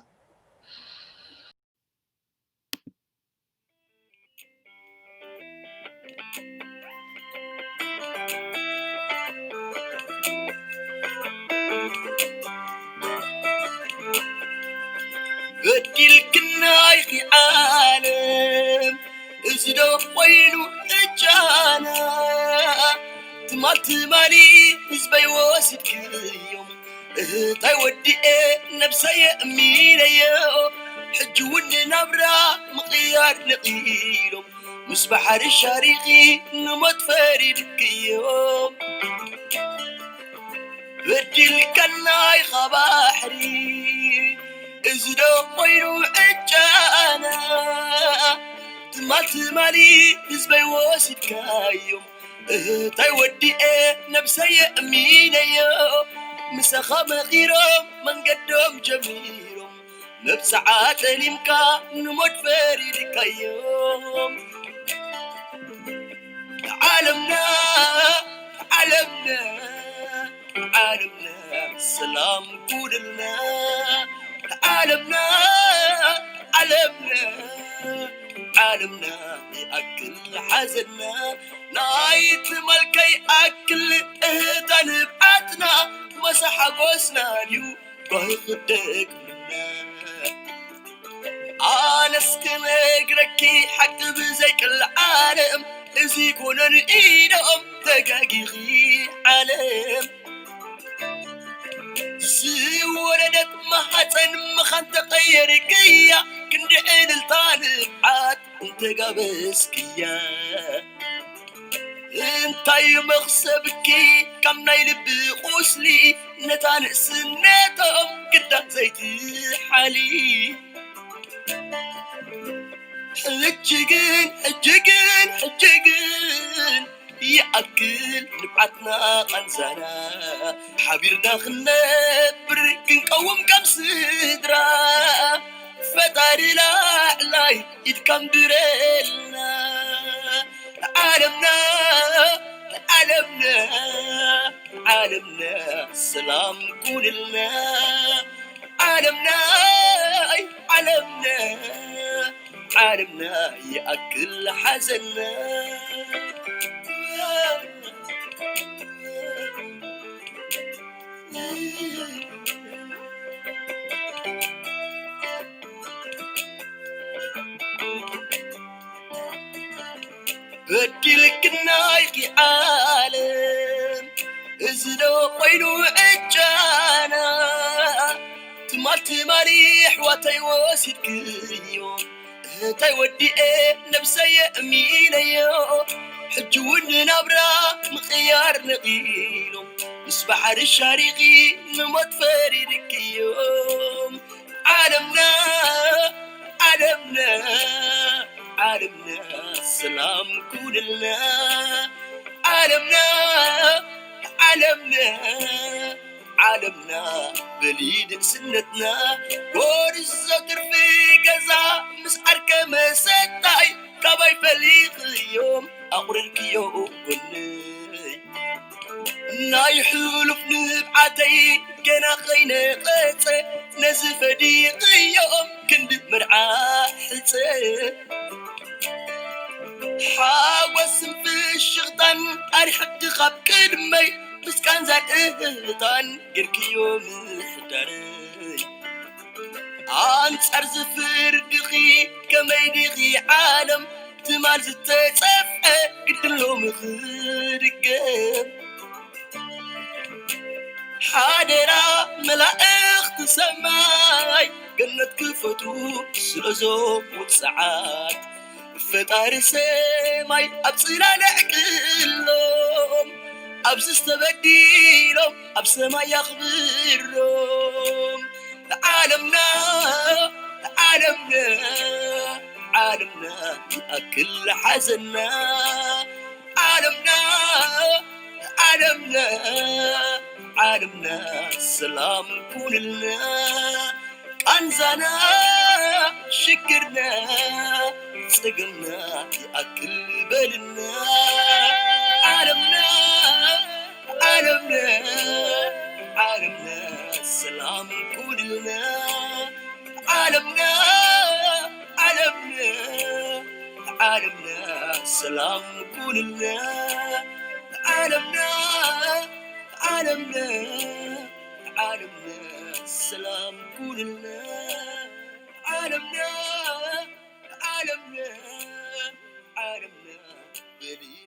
በዲልክና ኢኺ ዓለም፣ እዚ ዶ ኮይኑ እጃና? ትማል ትማሊ ህዝበይ ወሲድክዮም፣ እህታይ ወዲኤ ነብሰየ እሚነዮ። ሕጂ እውን ንናብራ ምቕያር ነቒሎም፣ ምስ ባሕሪ ሻሪኺ ንሞት ፈሪድክዮም። በዲልካና ኢኻ ባሕሪ፣ እዚ ዶ ኮይኑ ዕጫና? ትማል ትማሊ ህዝበይ ወሲድካዮም፣ እህታይ ወዲኤ ነብሰየ እሚነዮ። ምሳኻ መኺሮም መንገዶም ጀሚሮም፣ መብጽዓ ጠሊምካ ንሞት ፈሪድካዮም። ዓለምና፣ ዓለምና፣ ዓለምና፣ ሰላም ኩንልና። ዓለምና፣ ዓለምና፣ ዓለምና፣ ይኣክል ሓዘንና። ናይ ትማል ከይኣክል እህታ ንብዓትና፣ መሳ ሓጎስና ድዩ ጓሂ ክደግምና? ኣነስ ክነግረኪ ሓቂ ብዘይቅል ዓለም፣ እዚ ኮነን ኢዶም ተጋጊኺ ዓለም። ዝወለደት ማህፀን ምኻን ተቐየርክያ፣ ክንዲ ዕልልታ ንብዓት እንተጋበዝክያ። እንታይ መኽሰብኪ ካብ ናይ ልቢ ቁስሊ፣ ነታ ንእስነቶም ግዳ ዘይትሓሊ። ሕጂ ግን፣ ሕጂ ግን፣ ሕጂ ግን ይኣክል ንብዓትና ቃንዛና፣ ሓቢርና ክንነብር ክንቀውም ከም ስድራ። ፈጣሪ ላዕላይ ኢድካ ንብረልና። ዓለምና፣ ዓለምና፣ ዓለምና፣ ሰላም ኩንልና። ዓለምና፣ ኣይ ዓለምና፣ ዓለምና፣ ይኣክል ሓዘንና። በዲልክና ኢኺ ዓለም፣ እዚ ዶ ኮይኑ ዕጫና? ትማል ትማሊ ኣሕዋተይ ወሲድክዮ፣ እህታይ ወዲኤ ነብሰየ እሚነዮ። ሕጂ እውን ንናብራ ምቕያር ነቒሎም፣ ምስ ባሕሪ ሻሪኺ ንሞት ፈሪድክዮም። ዓለምና፣ ዓለምና፣ ዓለምና፣ ሰላም ኩንልና። ዓለምና፣ ዓለምና፣ ዓለምና፣ በሊ ንእስነትና፣ ጎርዞ ትርፊ ገዛ፣ ምስ ዓርከ መሰታይ፣ ካባይ ፈሊኽዮም፣ ኣቑሪርክዮ ጎነይ። ናይ ሕሉፍ ንብዓተይ ገና ኸይነቐጸ፣ ነዚ ፈዲኽዮም ክንዲ መርዓ ሕጸ። ሓጎስን ፍሽኽታን ኣርሒቕኪ ካብ ቅድመይ፣ ምስ ቃንዛን እህታን ጌርክዮ ምሕዳረይ። ኣንጻር ዝፍርድኺ ከመይ ዲኺ ዓለም፣ ትማል ዝተጸፍዐ ግድን ሎሚ ክድገም። ሓደራ መላእኽቲ ሰማይ፣ ገነት ክፈቱ ስለዞም ውጽዓት። ፈጣሪ ሰማይ ኣብ ጽላል ኣዕቅሎም፣ ኣብዚ ዝተበዲሎም ኣብ ሰማይ ኣኽብሮም። ዓለምና፣ ዓለምና፣ ዓለምና ይኣክል ሓዘንና። ዓለምና፣ ዓለምና፣ ዓለምና ሰላም ኩንልና። ቃንዛና፣ ሽግርና፣ ጸገምና ይኣክል በልና። ዓለምና፣ ዓለምና፣ ዓለምና ሰላም ኩንልና። ዓለምና፣ ዓለምና፣ ዓለምና ሰላም ኩንልና። ዓለምና፣ ዓለምና፣ ዓለምና ሰላም ኩንልና። ዓለምና፣ ዓለምና፣ ዓለምና በሊ